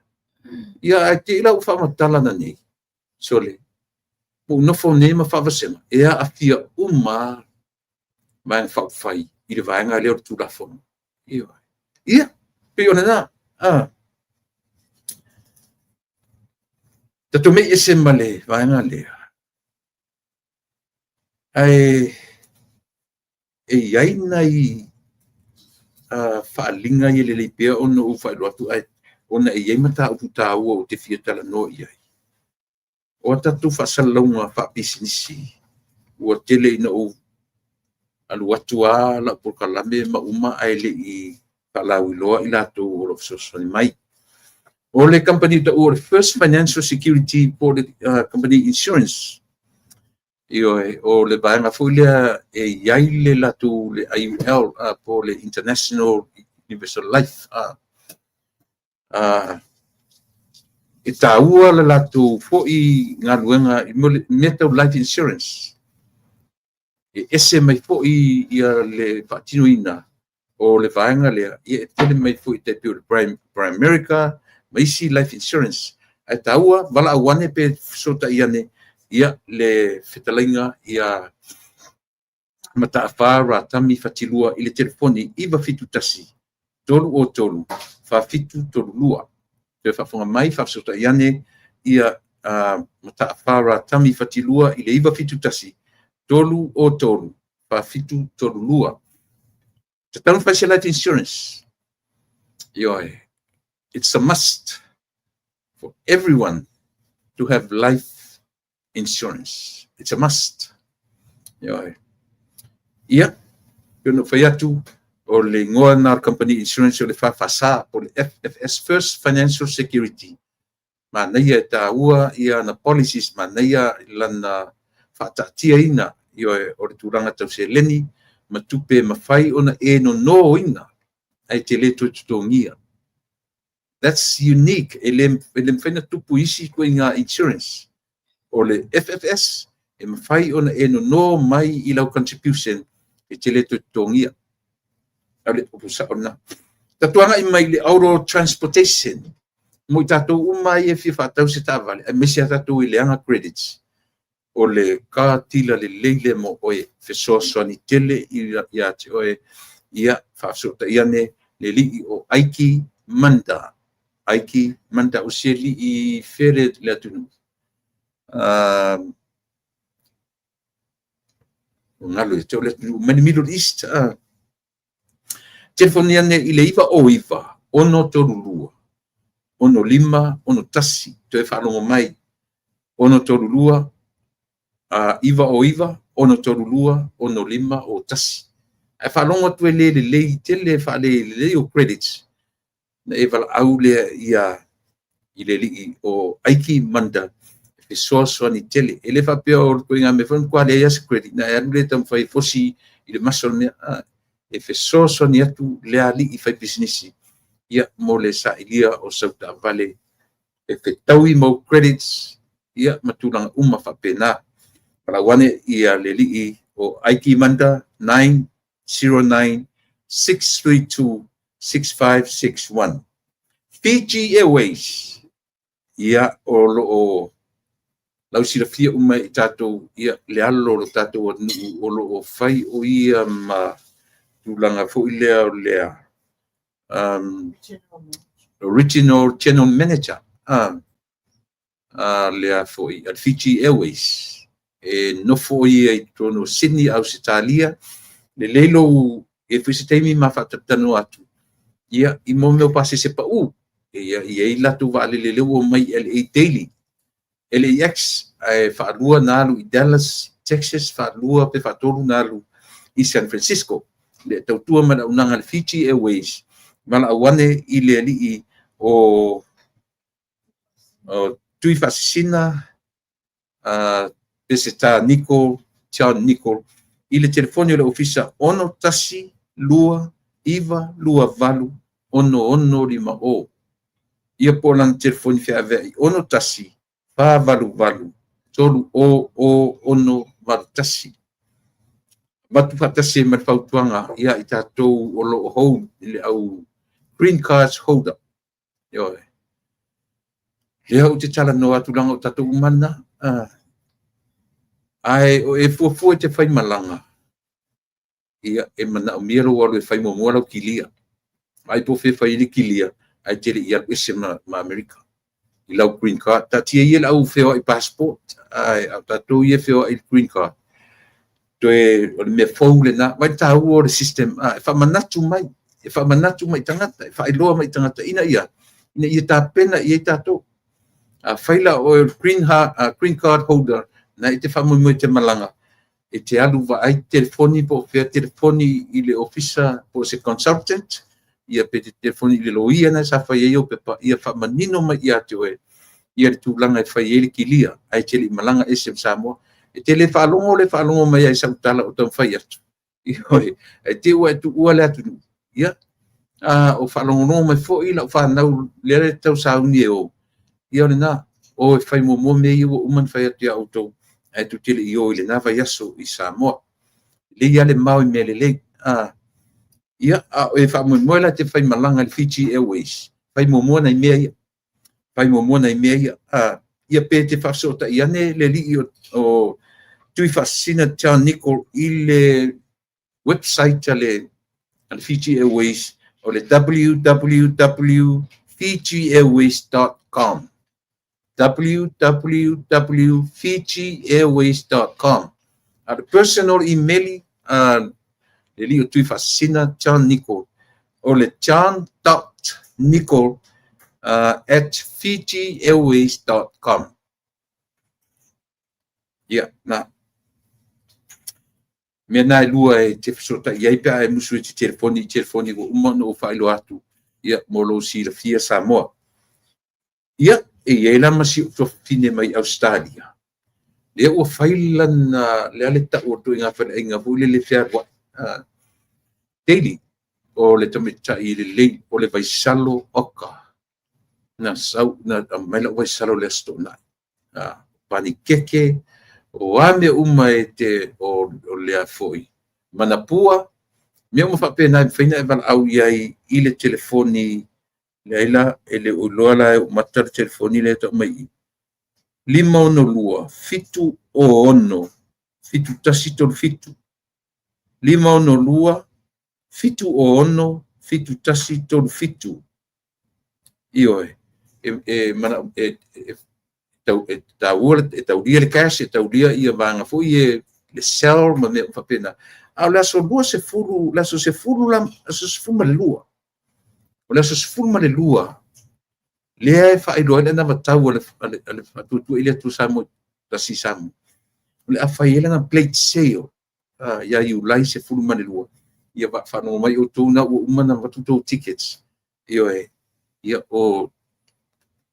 Ia ae te i la ua faamatala nei, sole, ua ou nofo nei ma faavasega, e aafia uma lava Vaega Faaupufai i le vaega lea o le Tulafono. Ia, pei o lena. Tatou mei ese ma le vaega lea, ae e i ai nai faaaliga ia e lelei pea ona ou faailoa atu, ae ona e i ai mataupu taua ou te fia talanoa i ai. O a tatou faasalalauga faapisinisi, ua tele ina ou alu atu lava lau polokalame ma uma ae le i faalauiloa i latou o lo o fesoasoani mai. O le kamupani taua o le First Financial Security po o le Company Insurance, ioe, o le vaega foi lea e i ai le latou le IUL po o le International Universal Life. E taua le latou foi galuega i mea tau life insurance. E ese mai foi ia le faatinoina o le vaega lea, ia e tele mai foi e pei o le Primerica ma isi life insurance. Ae taua, valaau ane pe fesootai ane ia le fetalaiga ia Mataafa Ratami Fatilua i le telefoni 971 303 4732. Toe faafofoga mai, faafesootai ane ia Mataafa Ratami Fatilua i le 971 303 4732. Tatau ona fai se life insurance. Ioe. It's a must for everyone to have life insurance. It's a must. Ioe. Ia, pei ona ou fai atu, o le igoa lena o le company insurance o le FFS, po o le FFS, First Financial Security. Manaia e taua ia ana policies, manaia lana faataatiaina, ioe, o le tulaga tau seleni ma tupe e mafai ona e nonoina ae te le toe totogia. That's unique. E le mafai ona tupu i isi ituaiga insurance. O le FFS, e mafai ona e nono mai i lau contribution e te le toe totogia. O le upu sao lena. Tatou agai mai i le auto transportation. Mo i tatou uma ia e fia faatau se taavale, aemaise a tatou i leaga credits, o le car dealer lelei lea mo oe, fesoasoani tele ia te oe. Ia, faafesootai ane le alii o Aiki Manda. Aiki Manda, o se alii fea le atunuu? Ua galo ia te au le atunuu mai le Middle East. Telefoni ane i le 909 632 65 61. Toe faalogo mai, 632 909 632 65 61. Ae faalogo atu e le lelei tele, faalelelei o credits, na e valaau lea ia i le alii o Aiki Manda e fesoasoani tele. E le faapea o le ituaiga mea foi matua leai lava se credit, na e alu lea e taumafai e fosi i le masa o le mea. E fesoasoani atu le alii faipisinisi ia mo le sailia o sau taavale e fetaui ma ou credits ia ma tulaga uma faapena. Valaau ane ia le alii o Aiki Manda 909 632 6561. Fiji Airways, ia o lo o lausilafia uma i tatou ia le alo o lo tatou atunuu o lo o fai o ia ma tulaga foi lea o le Regional General Manager. a le a foi a le Fiji Airways. E nofo o ia i totonu o Sydney, Ausetalia. Lelei lou e foi se taimi ma faatalatalanoa atu ia i mo mea o pasese pau. Ia i ai latou vaalele lea ua omai i LA daily, LAX, ae faalua na alu i Dallas, Texas, faalua pe faatolu na alu i San Francisco. Le tautua ma le auaunaga a le Fiji Airways, valaau ane i le alii o Tuifaasisina Peseta Nicol, John Nicol, i le telefoni o le ofisa 6 1 2 9 2 8 6 6 5 0. Ia po o lana telefoni feaveai 6 1 4 8 8 3 0 0 6 8 1. Avatu faatasi ai ma le fautuaga ia i tatou o lo o hold i le au green cards holder. Ioe. Lea ou te talanoa atu leaga o tatou uma lena. Ae o e fuafua e te faimalaga, ia e manaomia lou alu e fai muamua lau kilia. Vaai po o fea e fai ai le kilia, ae te le i alu ese ma Amerika i lau green card. Taatia ia le au feoai passport, ae o tatou ia e feoai i le green card. Toe o le mea fou lena. Vaai le taua o le system, e faamanatu mai, e faamanatu mai i tagata, e faailoa mai i tagata ina ia tapena i ai tatou. Afai la o oe o le green card holder, na e te faamoemoe e te malaga, e te alu vaai telefoni po o fea telefoni i le ofisa po o se consultant, ia pe te telefoni i le loia na sa fai ai au pepa, ia faamanino mai ia te oe ia le tulaga e fai ai le kilia, ae te le i malaga ese ma Samoa. E te le faalogo le faalogo mai ai sau tala o taumafai atu. Ioe, ae te ua e tuua le atunuu. Ia, o faalogologo mai foi lau fanau lea le tausauni e o. Ia o lena, o e fai muamua mea ia ua uma ona fai atu ia outou, ae tou te le i o i lena vaiaso i Samoa. Lelei lava le mao i mea lelei. Ia, a o e faamoemoe la e te faimalaga i le Fiji Airways, fai muamua nai mea ia. Fai muamua nai mea ia. Ia pe te faafesootai ane le alii o Tuifaasisina John Nicol i le website a le Fiji Airways, o le www.fijiairways.com, www.fijiairways.com. A le personal email a le alii o Tuifaasisina John Nicol, o le john.nicol at fijiairways.com. Ia, na. Mea na e lua e te fesootai ai pe a e musu i te telefoni i telefoni ua uma ona ou faailoa atu, ia, mo lou silafia Samoa. Ia, e i ai la ma si ou tuafafine mai Ausetalia, lea ua fai lana, lea le tau o le ituaiga faleaiga foi lele fealuai. Daily, o le tamaitai lelei, o le vaisalo oka. Na sau, na aumai lau vaisalo le Aso Toonai. Panikeke, o a mea uma e te, o lea foi, manapua, mea uma faapena e mafai ona e valaau i ai i le telefoni, leai la, e le o iloa la e ou mata le telefoni lea e tau mai i. 562 706 7137. 562 706 7137. Ioe, e mana e tau e taua e taulia le cash, e taulia ia vaega foi e le sell ma mea faapena. A o le aso 20, le aso 10 la, aso 12. O le aso 12 lea e faailoa ai le anavatau a le Faatuatua i le Atua Samoa tasi Samoa. O le a fai ai lana plate sale ia Iulai 12. Ia faalogo mai outou na ua uma ona avatu tou tickets. Ioe, ia o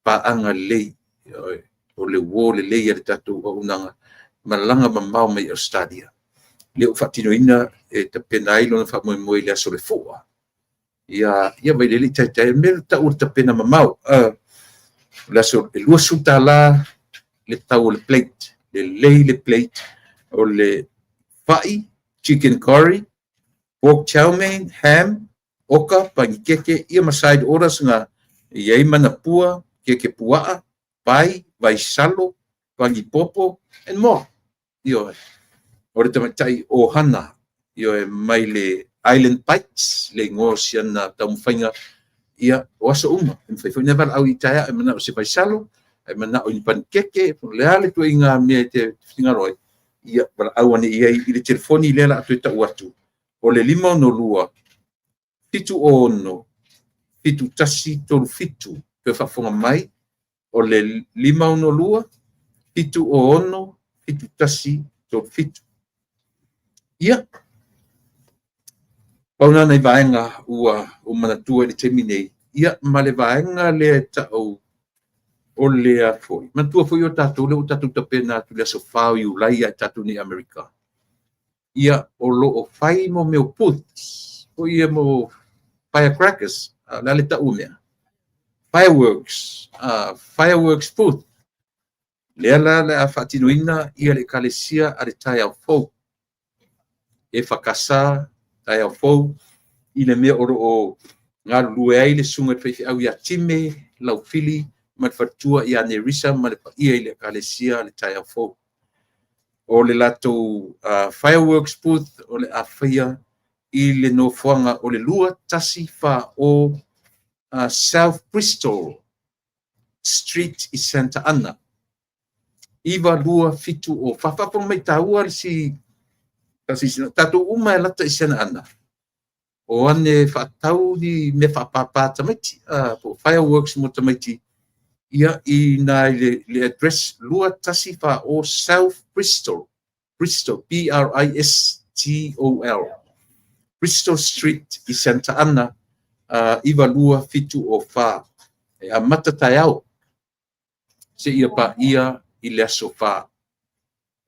paaga lelei, ioe, o le uo lelei a le tatou auaunaga malaga mamao mai Ausetalia. Lea ua faatinoina e tapena ai lona faamoemoe i le aso le Fua. Ia, ia vai lele i taitai, mea le tau o le tapena mamao. O le aso e $20 le tau o le plate. Lelei le plate o le fai, chicken curry, pork chow mein, ham, oka, panikeke, ia ma side orders nga e i ai manapua, keke puaa, pai, vaisalo, pagipopo, and more. Ioe. O le tamaitai ohana, ioe, mai le Island Bites, le igoa o siana taumafaiga, ia, o aso uma. E mafai foi ona valaau i taeao e manao i se vaisalo, E manao i ni panikeke, po o le a le ituaiga mea e te finagalo ai, ia valaau ane i ai i le telefoni lea o le a toe tau atu, o le 562 76 7137. Toe faafofoga mai, o le 562 76 7137. Ia, pau na nai vaega ua ou manatua i le taimi nei, ia ma le vaega lea e tau o le a foi. Manatua foi o tatou lea ua tatou tapena atu i le aso 4 o Iulai ia i tatou nei i Amerika. Ia, o lo o fai mo mea o booths, foi ia mo firecrackers, o le a le tau o mea? Fireworks, fireworks booth. Lea la o le a faatinoina ia le Ekalesia a le Taeao Fou, EFKS Taeao Fou, i le mea o lo o galulue ai le susuga i le faifeau ia Time Laufili ma le faletua ia Nerisa ma le paia i le Ekalesia a le Taeao Fou. O le latou fireworks booth o le a faia i le nofoaga o le 2140 South Bristol Street i Santa Ana. 92704. Faafofoga mai, e taua le si tatou uma e lata i Santa Ana, o ane faatau ni mea faapapa tamaiti, po o fireworks mo tamaiti, ia i ina i le address 2140 South Bristol, Bristol, B-R-I-S-T-O-L, Bristol Street i Santa Ana, 92704. E amata taeao seia paia i le aso 4.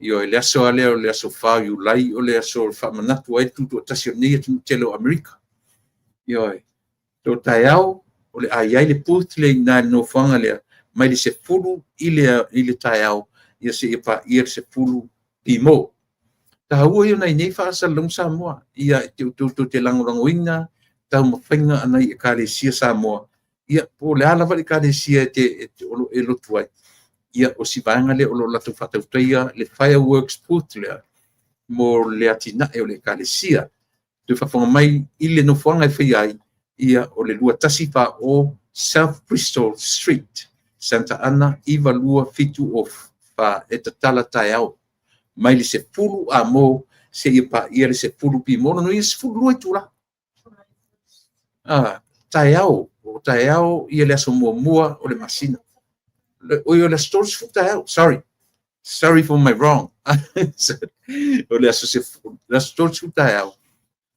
Ioe, le aso lava lea o le aso 4 o Iulai o le aso e faamanatu ai le tutoatasi o lenei atunuu tele o Amerika. Ioe, so taeao o le a i ai le booth lea i ina i le nofoaga lea mai le 10 i le taeao ia seia paia le 10 pimo. Taua ia o nai nei faasalalauga Samoa, ia e tou te lagolagoina taumafaiga a nai Ekalesia Samoa, ia po o le a lava le Ekalesia o lo o e lotu ai, ia o si vaega lea o lo o latou faatautaia le fireworks booth lea mo le atinae o le Ekalesia. Toe faafofoga mai i le nofoaga e faia ai, ia o le 2140 South Bristol Street, Santa Ana 92704, e tatala taeao mai le 10 amo seia paia le 10 pimo, lona uiga e 12 itula. Taeao, o taeao ia le aso muamua o le masina. Oi, o le aso 30 taeao, sorry. Sorry for my wrong. O le aso 30 taeao.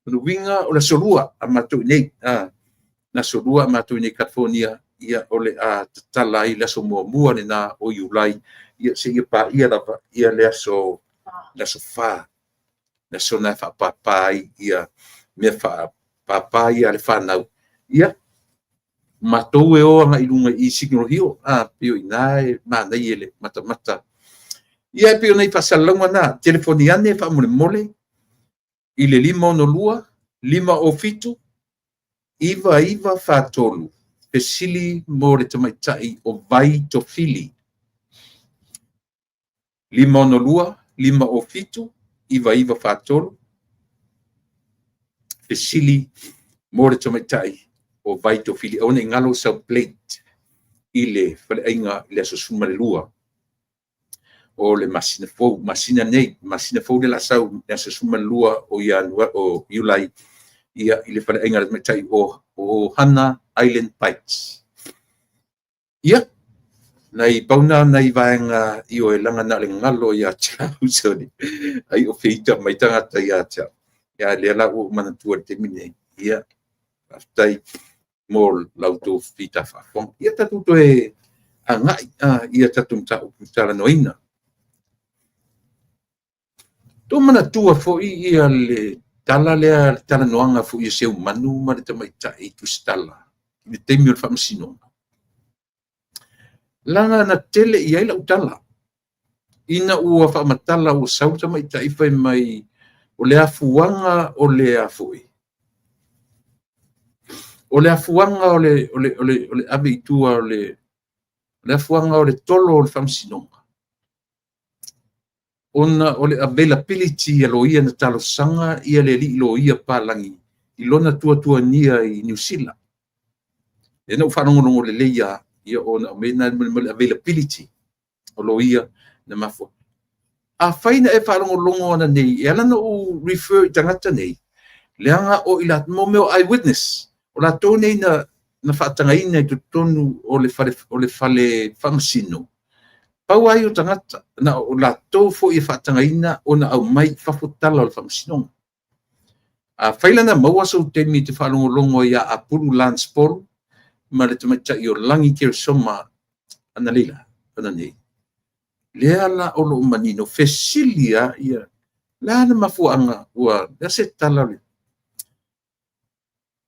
O le uiga o le aso 2 a matou i inei. Le aso 2 a matou i inei i California, ia o le a tatala ai le aso muamua lena o Iulai, ia seia paia lava ia le aso 4. Le aso lena e faapapa ai ia mea faapapa ia a le fanau. Ia, matou e o agai i luga i Signal Hill, pei o i ina e manaia le matamata. Ia, e pei o nai faasalalauga na, telefoni ane faamolemole i le 562 507 9943, fesili mo le tamaitai o Vai Tofili. 562 507 9943, fesili mo le tamaitai o Vai Tofili. Aua ne i galo sau plate i le faleaiga i le aso 12 o le masina fou, masina nei, masina fou le la sau i le aso 12 o Ianuari, o Iulai, ia i le faleaiga a le tamaitai o Hana Island Bites. Ia, nai pau na nai vaega ioe leaga na o le galo ia te au, sorry, ai o feita mai tagata ia te au. Ia lea la ua ou manatua i le taimi lenei. Ia, faafetai mo la outou fita faafofoga. Ia tatou toe agai i tatou mataupu talanoaina. Tou manatua foi ia le tala lea, le talanoaga foi a Seumanu ma le tamaitai Tusitala i le taimi o le faamasinoga. Leaga na tele i ai lau tala ina ua faamatala ua sau le tamaitai fai mai o le afuaga o le a foi, o le afuaga o le ave i tua o le afuaga o le tolo o le faamasinoga, ona o le availability a loia na talosaga ia le alii loia palagi i lona tuatuagia i Niu Sila. Lea na ou faalogologo lelei lava Ia ona aumai lena mo le availability o loia na mafua. Afai na e faalogologo ananei, e ala ona ou refer i tagata nei, leaga o i latou, mo mea o eyewitness, o latou nei na faatagaina i totonu o le fale faamasino, pau lava ia o tagata, na o latou foi e faatagaina ona aumai i fafo tala o le faamasinoga. Afai la na maua sou taimi e te faalogologo ai ia Apulu Lance Polu ma le tamaitai o Lagi Keresoma analeila, ananei, lea la o lo o manino, fesili lava ia, le a le mafuaaga ua, le a se tala o le...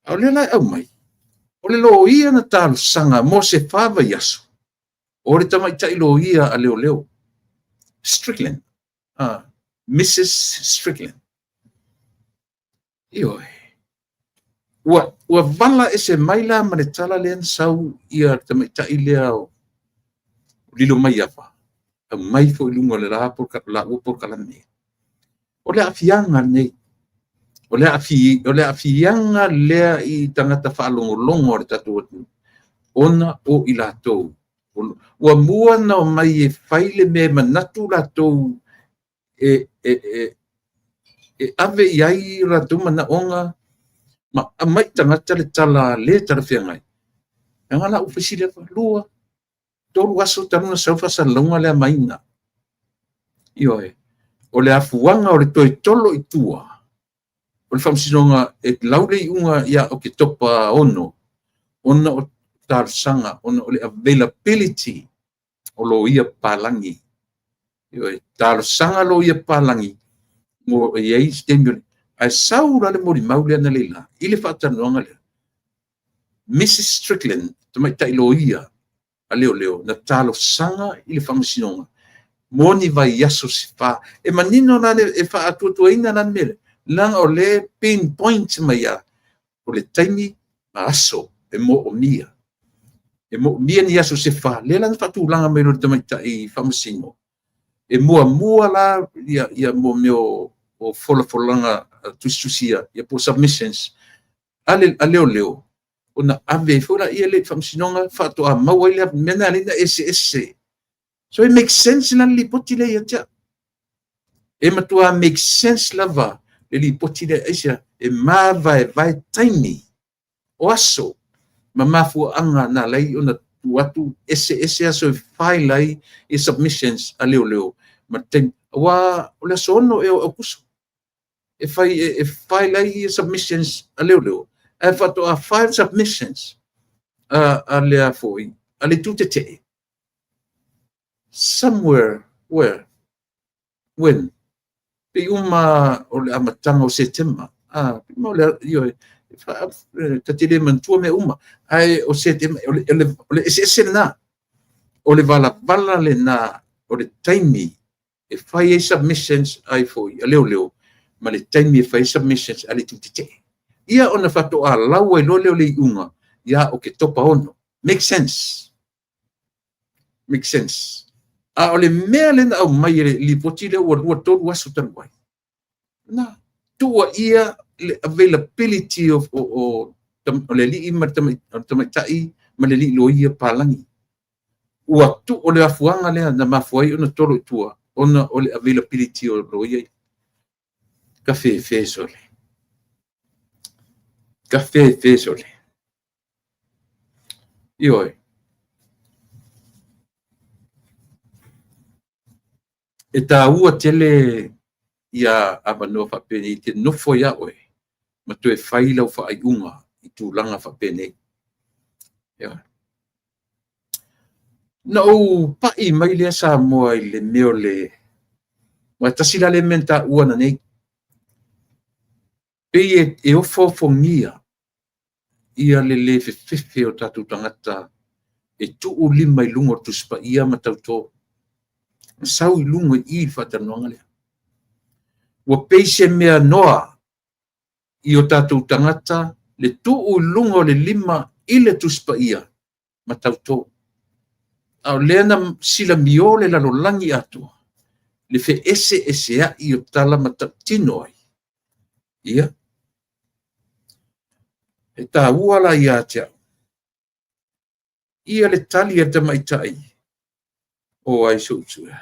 A o lea la e aumai, o le loia na talosaga mo se 4 vaiaso, o le tamaitai loia a leoleo, Strickland, Mrs Strickland. Ioe. Ua vala ese mai la ma le tala lea na sau ia le tamaitai lea o Lilomaiava, aumai foi i luga o le laua polokalame. O le aafiaga lenei, o le aafiaga lea i tagata faalogologo a le tatou atunuu, ona o i latou. Ua mua ona omai e fai le mea e manatu latou e ave i ai o latou manaoga ma aumai i tagata le tala le talafeagai. Leaga la ua fesili atu, 2, 3 aso talu ona sau le faasalalauga lea maina. Ioe. O le afuaga o le toe tolo i tua o le faamasinoga e lau le iuga ia Oketopa 6, ona o talosaga, ona o le availability o loia papalagi. Ioe, talosaga loia papalagi mo e i ai se taimi, ae sau la le molimau lea analeila i le faatalanoaga lea. Mrs Strickland, tamaitai loia a leoleo, na talosaga i le faamasinoga mo ni vaiaso se 4. E manino la e faatuatuaina la le mea lea, leaga o lea pinpoint mai lava o le taimi ma aso e moomia. E moomia ni aso se 4, lea la na faatulaga mai loa e le tamaitai faamasino, e muamua la ia mo mea o folafolaga tusitusia, ia po o submissions a leoleo, ona ave ai foi la ia le faamasinoga faatoa maua ai le mea na alai na eseese. So it makes sense la le lipoti lea ia te au. E matua make sense lava le lipoti lea, aisea, e mavaevae taimi o aso ma mafuaaga na alai ona tuu atu eseese aso e file ai i submissions a leoleo ma le taimi. Aua o le aso 6 ea o Aokuso e fai e file ai submissions a leoleo, ae faatoa file submissions a le foi a le itu tetee somewhere where when pei uma o le amataga o Setema, ma o le ioe, ta te le manatua mea uma, ae o Setema, o le eseese lena, o le valavala lena o le taimi e fai ai submissions ai foi a leoleo ma le taimi e fai ai submissions a le itu tetee. Ia ona faatoa lau ai loa lea o le iuga ia Oketopa 6. Make sense. Make sense. A o le mea lea na aumai e le lipoti lea ua 2, 3 aso talu ai, na tuua ia le availability of o le alii ma le tamaitai ma le alii loia palagi. Ua tuu o le afuaga lea na mafua ai ona tolo i tua, ona o le availability o loia. Ka fefe sole. Ka fefe sole. Ioe. E taua tele ia avanoa faapenei te nofo ia oe ma toe fai lau faaiuga i tulaga faapenei. Ioe. Na ou pai mai lea Samoa i le mea o le... Ma tasi la le mea na taua nanei. Pei e ofofogia ia le le fefefe o tatou tagata e tuu lima i luga o le Tusi Paia ma tauto. Na sau i luga i i le faatalanoaga lea. Ua pei se mea noa i o tatou tagata le tuu i luga o le lima i le Tusi Paia ma tauto. A o lea na silamio le lalolagi atoa le feeseeseai o tala ma tautino ai. Ia, e taua la ia te au. Ia le tali a le tamaitai o ai so'u uso e.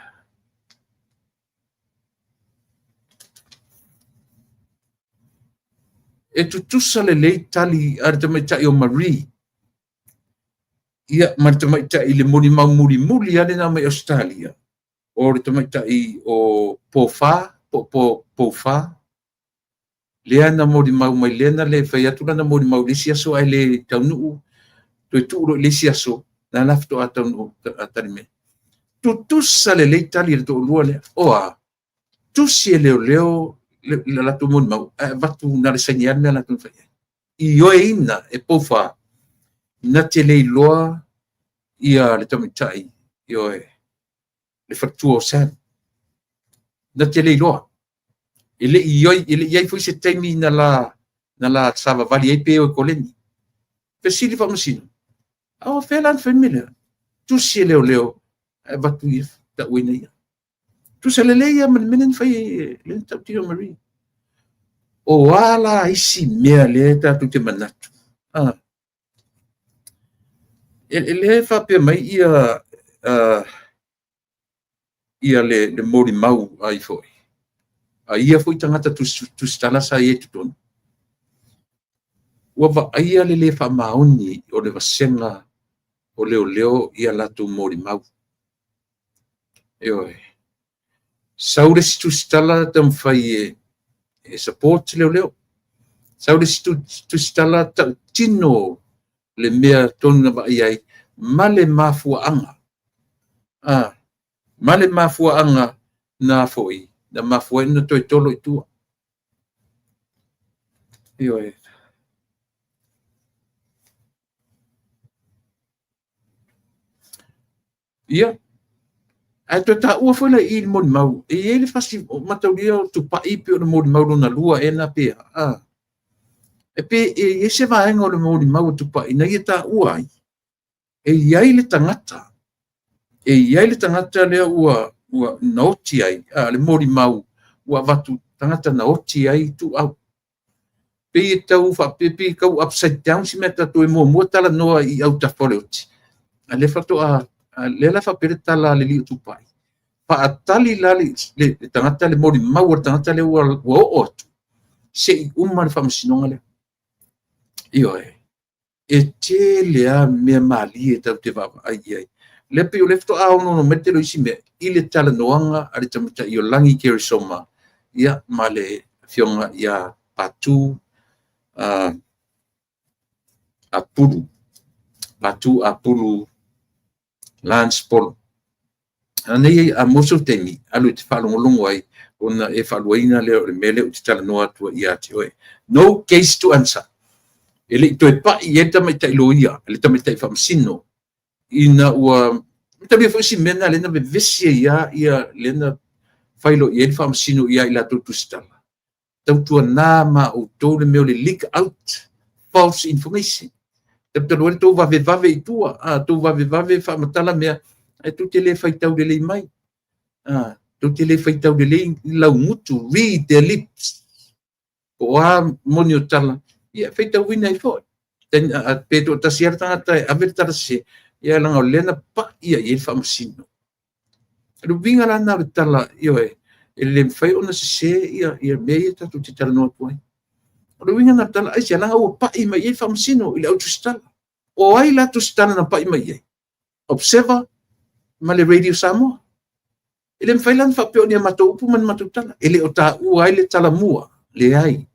E tutusa lelei tali a le tamaitai o Marie ia ma le tamaitai i le molimau mulimuli lava lena mai Ausetalia, o le tamaitai o Pofa, po o Pofa, lea na molimau mai, lea na le fai atu lana molimau i le isi aso ae le taunuu, toe tuu loa i le isi aso, lea la faatoa taunuu tali mai. Tutusa lelei tali a le toalua lea. O a? Tusi e leoleo le latou molimau, ae avatu na o le saini lava le mea latou na fai ai. Ioeina e Pofa na te le iloa ia le tamaitai, ioe, le faletua o Sam. Na te le iloa. E le i i ai foi se taimi na la savavali ai pe o i koleni. Fesili faamasino, a o fea la na fai le mea lea? Tusi e leoleo, ae avatu ia tauina ia. Tusa lelei lava ma le mea lea na fai e lea na tautino e Marie. O a la isi mea lea tatou te manatu? E lea e faapea mai ia ia le molimau ai foi. A ia foi tagata tusitala sa i ai i totonu. Ua vaaia le le faamaoni o le vasega o leoleo ia latou molimau. Ioe. Sau le isi tusitala taumafai e support leoleo. Sau le isi tusitala tautino le mea tonu na vaai ai ma le mafuaaga. Ma le mafuaaga na foi, na mafua ai ona toe tolo i tua. Ioe. Ia, ae toe taua foi la i le molimau, e i ai le fasi mataulia o Tupai pei o le molimau lona lua ea na pe a. E pe e i ai se vaega o le molimau a Tupai na ia taua ai, e i ai le tagata, e i ai le tagata lea ua na oti ai, le molimau ua avatu tagata na oti ai ituau. Pei e tau faapea, pei e tau upside down si mea tatou e muamua talanoa i autafa o le oti. A lea faatoa, lea la faapea le tala a le alii o Tupai. Faatali la le tagata, le molimau a le tagata lea ua oo atu, se i uma le faamasinoga lea. Ioe. E tele lava mea malie tatou te vaavaai i ai. Lea pei o lea faatoa onoono mai le tele o isi mea i le talanoaga a le tamaitai o Lagi Keresoma, ia, ma le afioga ia Patu Apulu. Patu Apulu Lance Polo. A nei a mo sou taimi, alu e te faalogologo ai, ona e faaluaina lea o le mea lea ou te talanoa atu ai ia te oe. No case to answer. E le i toe pai i ai le tamaitai loia, le tamaitai faamasino, ina ua matalia foi si mea na lea na vevesi ai lava ia lea na failo i ai le faamasino ia i latou tusitala. Tautuana ma outou le mea o le leak out false information. Talu ai le tou vavevave i tua, tou vavevave faamatala mea, ae tou te le faitau lelei mai. Tou te le faitau lelei laugutu, read their lips. Po o a moni o tala, ia faitauina ai foi. Pe toatasi lava le tagata e ave le tala sese, ia leaga o lea na pai ia i ai le faamasino. Le uiga la na o le tala, ioe, e le mafai ona sese ia mea ia tatou te talanoa atu ai. O le uiga na o le tala, aisea, leaga ua pai mai i ai le faamasino i le au tusitala. O ai la tusitala na pai mai i ai? Observer ma le Radio Samoa. E le mafai la ona faapea o ni a matou upu ma ni matou tala. E le o taua ai le tala mua, leai.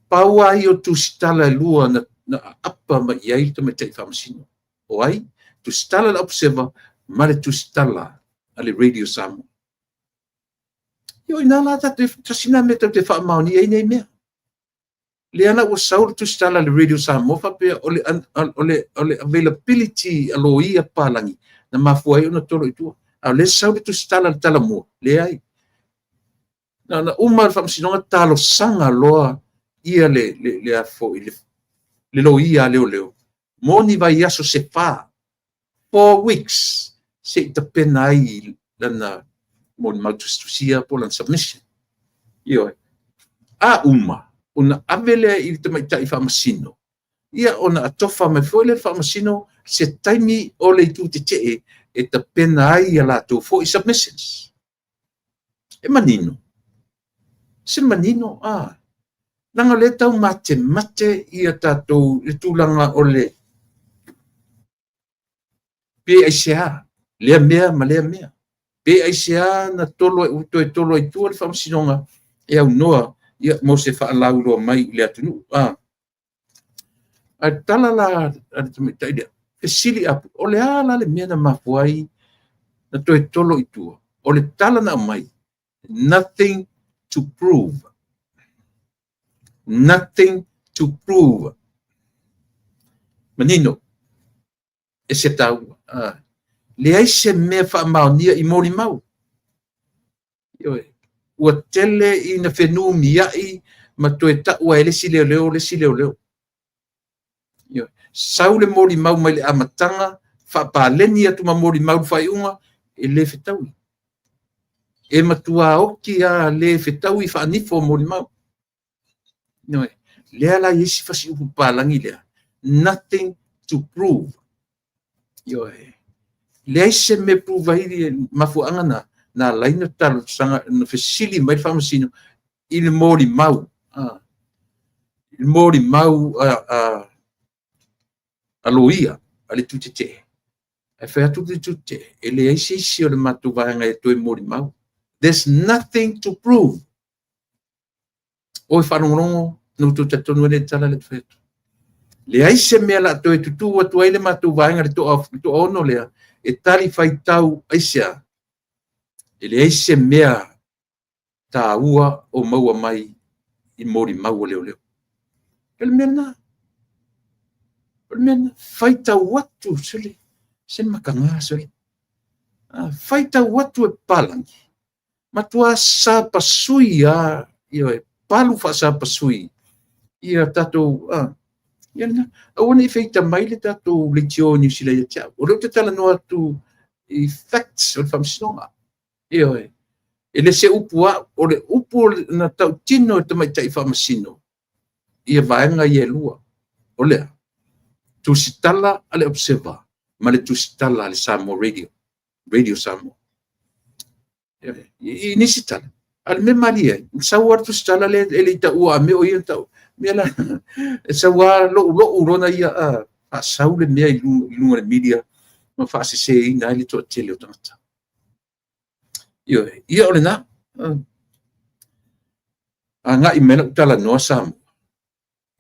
Pau ai o tusitala e lua na aapa mai i ai le tamaitai faamasino. O ai? Tusitala le Observer ma le tusitala a le Radio Samoa. Io ina la tatou tasi na mea tatou te faamaonia ai nei mea. Lea la ua sau le tusitala a le Radio Samoa faapea o le availability a loia palagi na mafua ai ona tolo i tua. A o lea sau le tusitala a le talamua, leai. Na uma le faamasinoga talosaga loa ia le afo i le loia a leoleo mo ni vaiaso se 4, 4 weeks, se i tapena ai lana molimau tusitusia po o lana submission. Ioe. A uma, ona ave lea i le tamaitai faamasino. Ia ona atofa mai foi lea e le Faamasino se taimi o le Itu Tetee e tapena ai a latou foi submissions. E manino. Se manino, a. Leaga o lea e taumatemate ia tatou i le tulaga o le pe aisea lea mea ma lea mea. Pe aisea na tolo ai, toe tolo ai i tua le Faamasinoga e aunoa mo se faalauiloa mai i le atunuu. A le tala la a le tamaitai lea, fesili atu, o le a la le mea na mafua ai na toe tolo i tua? O le tala na aumai, nothing to prove. Nothing to prove. Manino, e se taua. Leai se mea faamaonia i molimau. Ua tele ina fenumiai ma toe taua e le isi leoleo le isi leoleo. Sau le molimau mai le amataga, faapaleni atu ma molimau i le faaiuga, e le fetaui. E matua oti lava le fetaui faanifo molimau. Lea la i ai si fasiupu papalagi lea, nothing to prove. Leai se mea e prove ai le mafuaaga na, na ala ai ona talosaga, na fesili mai le Faamasino i le molimau, i le molimau a loia a le Itu Tetee. Ae fai atu le Itu Tetee, e leai se isi o le matou vaega e toe molimau. There's nothing to prove. Oi faalogologo, na outou talitonu ai le tala lea ou te fai atu. Leai se mea o le a toe tutu atu ai le matou vaega le toaono lea e tali faitau aisea. E leai se mea taua o maua mai i molimau a leoleo. O le mea lena. O le mea lena. Faitau atu se mataga sole. Faitau atu e papalagi, matua sapasui lava, ioe, palu faasapasui ia tatou, ia lena. Aua ne i feita mai le tatou leitio i Niu Sila ia te au. O lea ou te talanoa atu i facts o le Faamasinoga. Ioe. E le se upu au, o le upu na tautino e tamaitai faamasino ia vaega ia e lua. O lea, tusitala a le Observer ma le tusitala a le Samoa Radio, Radio Samoa. I nisi tala, a le mea malie ai, sau lava le tusitala lea e le i taua a mea o ia na tau. Mea la, e sau lava loulou lona ia faasau le mea i luga o le media ma faaseseina ai le toatele o tagata. Ioe, ia o lena. Agai mai lau talanoa Samoa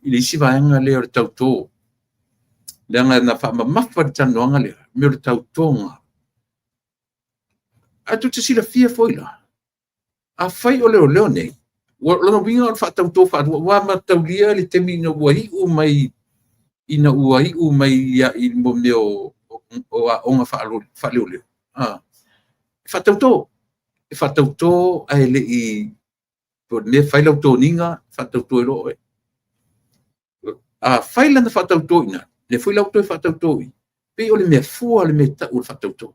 i le isi vaega lea o le tauto. Leaga na faamamafa le talanoaga lea, mea o le tautoga. Ae tou te silafia foi la, afai o leoleo nei, ua lona uiga o le faatauto faalua, ua mataulia le taimi ina ua iu mai i mea o aoga faaleoleo. E faatauto. E faatauto ae le i po o le mea fai lau toniga, faatauto ai loa oe. A fai lana faatauto i ina, lea foi la ua toe faatauto i, pei o le mea fua le mea e tau o le faatauto.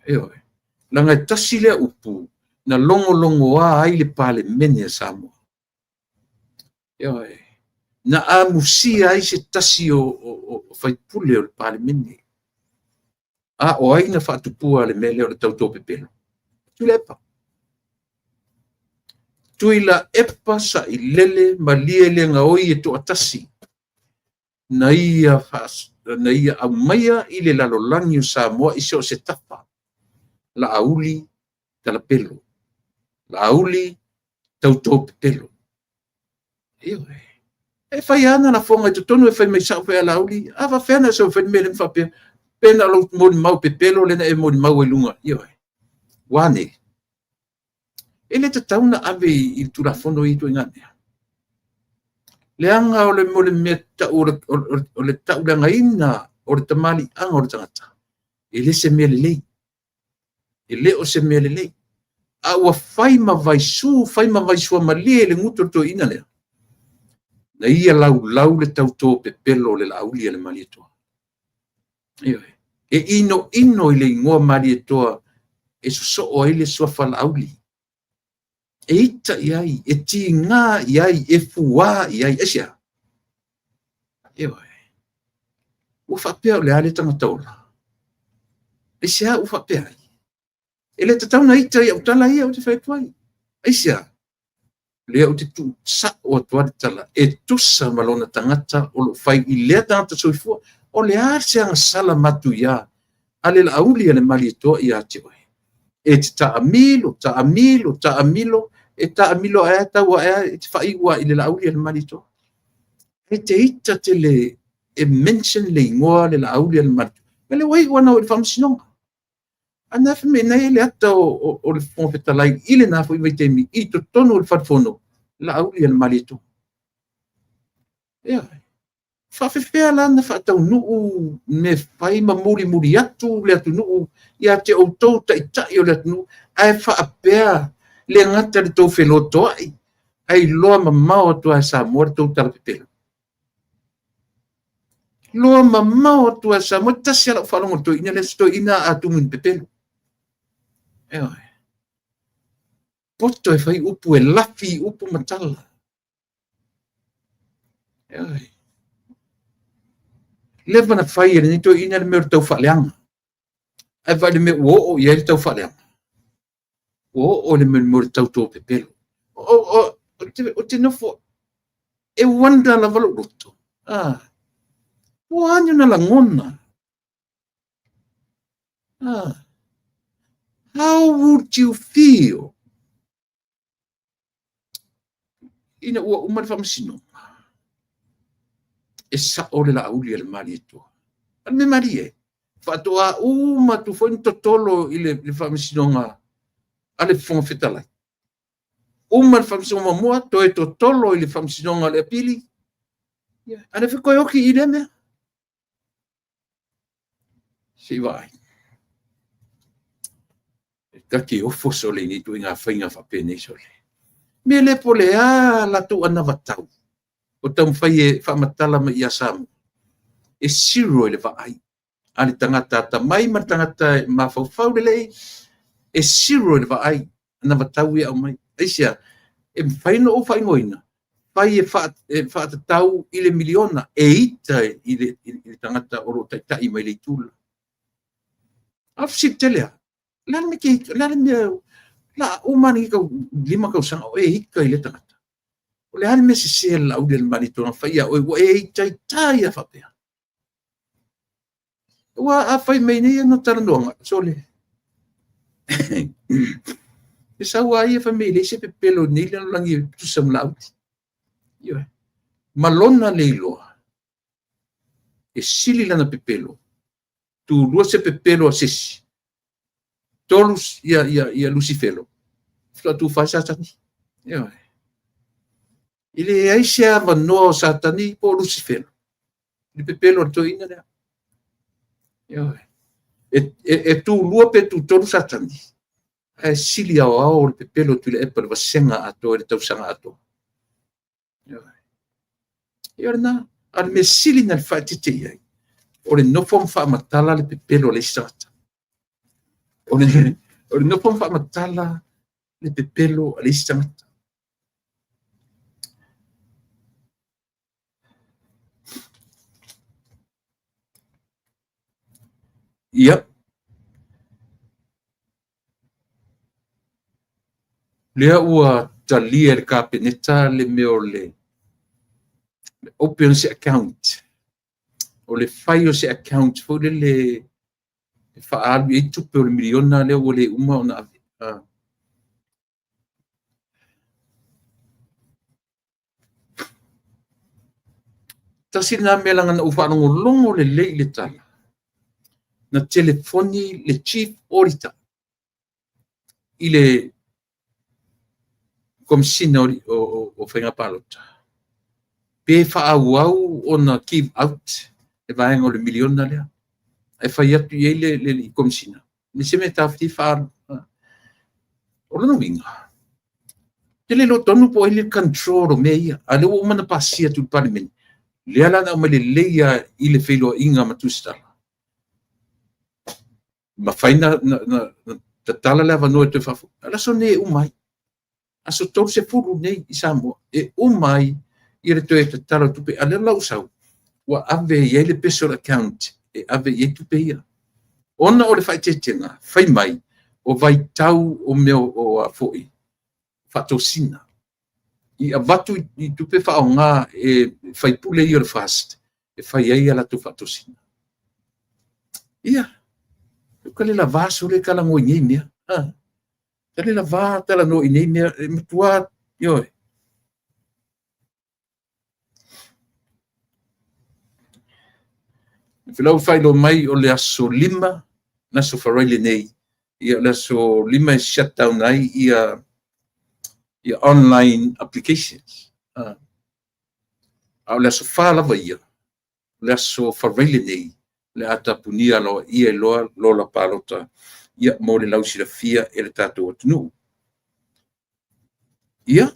Ioe. Leaga e tasi lea upu na logologoa ai le Palemene a Samoa. Ioe. Na amusia ai se tasi o faipule o le Palemene. A o ai na faatupua le mea lea o le tauto pepelo? Tuilaepa. Tuilaepa sailele malie le gaoi e toatasi na ia aumaia i le lalolagi o Samoa i so o se tafa. Laauli talapelo. Laauli tauto pepelo. Ioe. E fai lava ana lafoga i totonu e fai mai sao foi a Laauli. A faapefea ona e sau e fai le mea lea ma faapea, pe na o lou molimau pepelo lea na e molimau ai i luga. Ioe. Ua ne? E le tatau ona ave i le Tulafono ia ituaiga mea. Leaga o le mo le mea tau o le tauleagaina o le tamaliiaga o le tagata, e le se mea lelei. E le o se mea lelei. A ua fai ma vaisu, fai ma vaisuamalie le gutu o le toeaina lea, na ia laulau le tauto pepelo o le Laauli a le Malietoa. Ioe. E inoino i le igoa Malietoa e sosoo ai le suafa Laauli. E ita i ai, e tiga i ai, e fuā i ai. Aisea? Ioe. Ua faapea o le a le tagata ola. Aisea ua faapea ai? E le tatau ona ita i au tala ia ou te fai atu ai. Aisea? Lea ou te tuusao atu ai le tala e tusa ma lona tagata o lo o fai i lea tagata soifua. O le a se agasala matuia a le Laauli a le Malietoa ia te oe? E te taamilo, taamilo, taamilo, e taamilo ae tau ae e te faaiu i le Laauli a le Malietoa. E te ita tele e mention le igoa le Laauli a le Malietoa. Le ua iu ana o i le Faamasinoga. A na fai mai nei le ata o le Fofoga Fetalai i lena foi vaitaimi i totonu o le Fale Fono, Laauli a le Malietoa. Ia, faafefea la ona faataunuu mea fai ma mulimuli atu le atunuu ia te outou taitai o le atunuu, ae faapea le gata le tou felotoai, ae iloa mamao atu lava e Samoa le tou talapepelo. Iloa mamao atu lava e Samoa, tasi lava lau faalogo i le toeaina lea, se toeaina a tumu ina pepelo. Ioe. Poto e fai upu, e lafi upu ma tala. Ioe. Leva na fai e lenei toeaina le mea o le taufaaleaga. Ae vaai i le mea ua oo i ai le taufaaleaga. Ua oo i le mea o le tautopepelo. O te nofo, e wonder lava lou loto. Ah, ua a ni ona lagona. Ah, how would you feel ina ua uma le Faamasinoga? E sao le Laauli a le Malietoa. A le mea malie, faatoa uma atu foi ni totolo i le Faamasinoga a le Fofoga Fetalai. Uma le Faamasinoga muamua, toe totolo i le Faamasinoga o le Apili. A le foi toe oki i lea mea. Se i vaai. E ta te ofo sole i nei ituaiga faiga faapenei sole. Mea le po le a latou anavatau o taumafai e faamatala mai ia Samoa. E zero i le vaai a le tagata atamai ma le tagata e mafaufau lelei, e zero i le vaai anavatau ia aumai. Aisea, e mafai ona ou faaigoaina, fai e faatatau i le miliona, e ita i le tagata o lo o taitai mai le itu le. A fesili tele lava, le a le mea ke, le a le mea, la uma nei tau 5 tausaga o e ita i le tagata. O le a le mea sese a le Laauli a le Malietoa na fai ia oe, ua e itaita ia faapea. Ua a fai mai nei ana talanoaga, sole. E sau a ia fai mai leai se pepelo i lenei lalolagi e tusa ma Laauli. Ioe. Ma lona le iloa, e sili lana pepelo, tulua se pepelo a sesi, tolu ia Lusifelo, faatoa tufa ai Satani. Ioe. E leai se avanoa o Satani po o Lusifelo i le pepelo a le toeaina lea. Ioe. E tulua pe tutolu Satani, ae sili aoao le pepelo Tuilaepa le vasega atoa i le tausaga atoa. Ioe. Ia o lena, a le mea sili na le faaeteete i ai, o le nofo ma faamatala le pepelo a le isi tagata. O le nofo ma faamatala le pepelo a le isi tagata. Ia, lea ua talia e le Kapeneta le mea o le open se account. O le fai o se account foi lele e faaalu i ai tupe o le miliona lea ua le uma ona ave. Tasi lena mea leaga na ou faalogologo lelei i le tala. Na telefoni le Chief Auditor i le Komesina o Faiga Palota pe faaauau ona give out le vaega o le miliona lea. Ae fai atu i ai le Komesina, le se mea taofia faaalu. O lona uiga, te le iloa tonu po o ai le control o mea ia. A lea ua uma ona pasia atu i le Palemene, lea la na aumai lelei lava i le feiloaiga ma Tusitala. Mafai na tatala le avanoa e toe faafoi. A o le aso lenei e uma ai. Aso 30 nei i Samoa e uma ai ia le toe tatala o tupe. A lea la ua sau, ua ave i ai le pese o le account e ave i ai tupe ia. Ona o le faaeteetega, fai mai o vaitau o mea o a foi faatosina i avatu i tupe faaaoga e faipule ia o le FAST e fai ai a latou faatosina. Ia, e le lava sole talanoa i nei mea. E le lava talanoa i nei mea. E matua, ioe. Lau faailoa mai o le aso 5, le aso Faraile nei, ia o le aso 5 e shut down ai ia online applications. A o le aso 4 lava ia, o le aso Faraile nei, o le a tapunia aloaia ai loa lola palota, ia, mo le lausilafia e le tatou atunuu. Ia,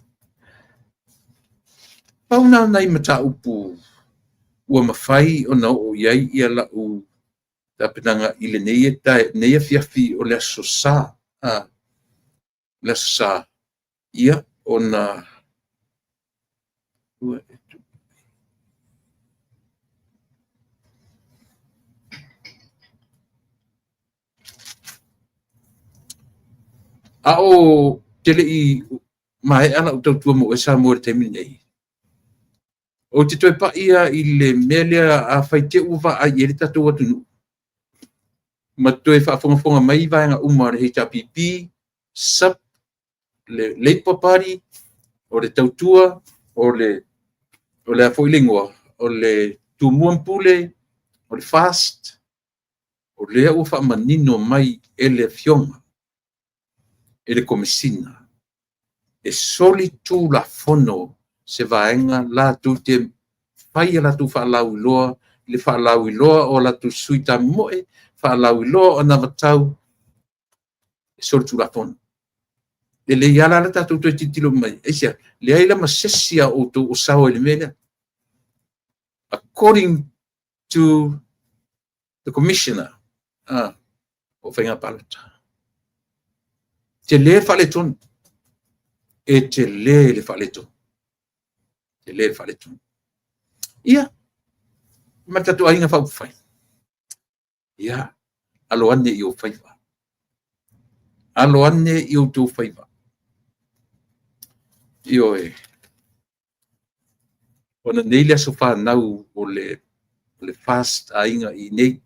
pau na o nai mataupu ua mafai ona oo i ai ia lau tapenaga i lenei afiafi o le Aso Sa. Le Aso Sa, ia, ona a o te le i maea lau tautua mo oe Samoa i le taimi lenei, ou te toe pai lava i le mea lea afai te i ua vaai i ai le tatou atunuu ma toe faafogafoga mai vaega uma o le HRPP, SAP, le Labour Party, o le Tautua, o le a foi le igoa, o le Tumua ma Pule, o le FAST, o lea ua faamanino mai e le Afioga i le Komesina, e solitulafono se vaega latou te fai a latou faalauiloa, le faalauiloa o latou sui tamomoe, faalauiloa o anavatau, e solitulafono. E lelei lava la le tatou toe tilotilo mai. Aisea? Leai la ma se isi o outou o sao ai i le mea lea. According to the Commissioner o Faiga Palota. Tele le faaletonu. E tele le faaletonu. Tele le faaletonu. Ia, ma le tatou Aiga Faaupufai, ia, alo ane i ou faiva. Alo ane i outou faiva. Ioe. Ona nei le aso fanau o le FAST aiga i inei.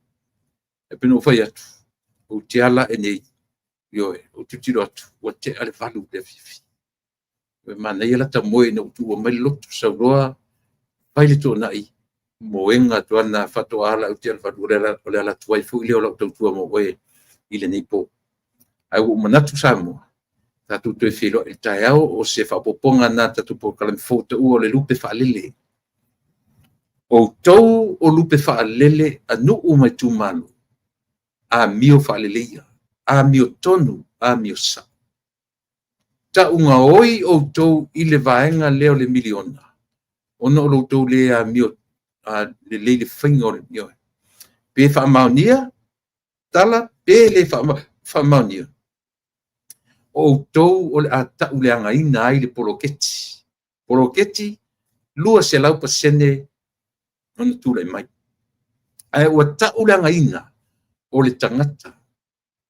E pei ona ou fai atu, ou te ala ae nei, ioe, ou tilotilo atu ua tea le 8:00 i le afiafi. E manaia lata moe ina ua tuua mai le lotu, sau loa fai le toonai, moega atu lava lena faatoa ala atu i le 8:00, o le ala tuai foi lea o lau tautua mo oe i lenei po. Ae ua ou manatu Samoa, tatou toe feiloai i le taeao, o se faaopoopoga lena o le tatou polokalame fou taua o le Lupe Faalele. O outou o lupe faalele a nuu ma itumalo, amio faaleleia, amiotonu, amio sao. Tau gaoi outou i le vaega lea o le miliona, ona o lo outou le amio lelei i le faiga o le... ioe. Pe faamaonia tala pe le faamaonia, o outou o le a tauleagaina ai le poloketi. Poloketi 200% ona tulai mai. Ae ua tauleagaina o le tagata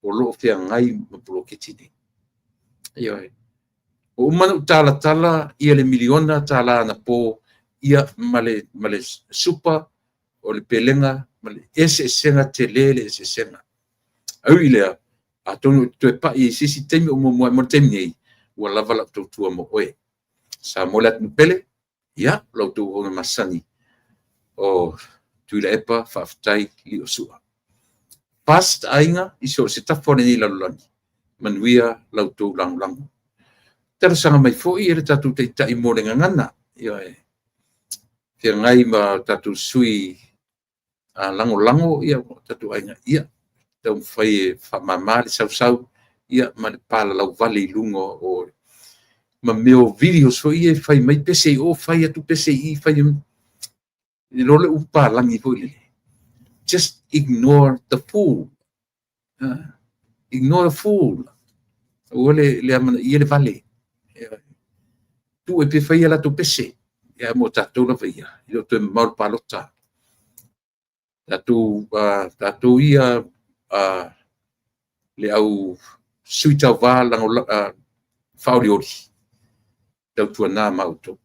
o lo o feagai ma poloketi nei. Ioe. Ua uma ona ou talatala ia le miliona tala anapo ia ma le super o le pelega ma le eseesega tele le eseesega. Ae ui i lea, atonu ou te toe pai i se isi taimi o muamua ane, mo le taimi nei, ua lava lau tautua mo oe. Samoa le atunuu pele, ia, la outou auauna masani o Tuilaepa Faafetai Liosua. FAST aiga i so o se tafa o lenei lalolagi, manuia la outou lagolago. Talosaga mai foi e le tatou Taitai mo le gagana, ioe, feagai ma tatou sui lagolago o tatou aiga, ia taumafai e faamama le sausau ma le palalauvale i luga o ma mea o videos foi ia e fai mai pese i o, fai atu pese i i, fai i lo le upu palagi foi lele. Just ignore the fool. Ignore the fool. Aua le amanaia le vale. Tuu e pe fai a latou pese. Ia mo tatou lava ia, e le o toe mamao le palota. Tatou ia le au sui tauva faaolioli, tautuana ma outou,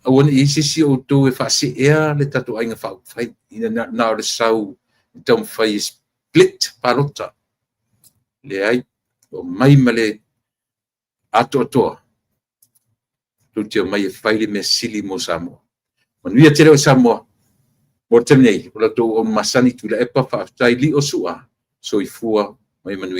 aua ne i i ai se isi o outou e faaseea le tatou Aiga Faaupufai ina na o le sau e taumafai e split palota. Leai, omai ma le atoatoa tou te omai e fai le mea sili mo Samoa. Manuia tele oe Samoa. Mo le taimi nei, o la outou auauna masani Tuilaepa, faafetai Lio Sua, soifua ma ia manuia.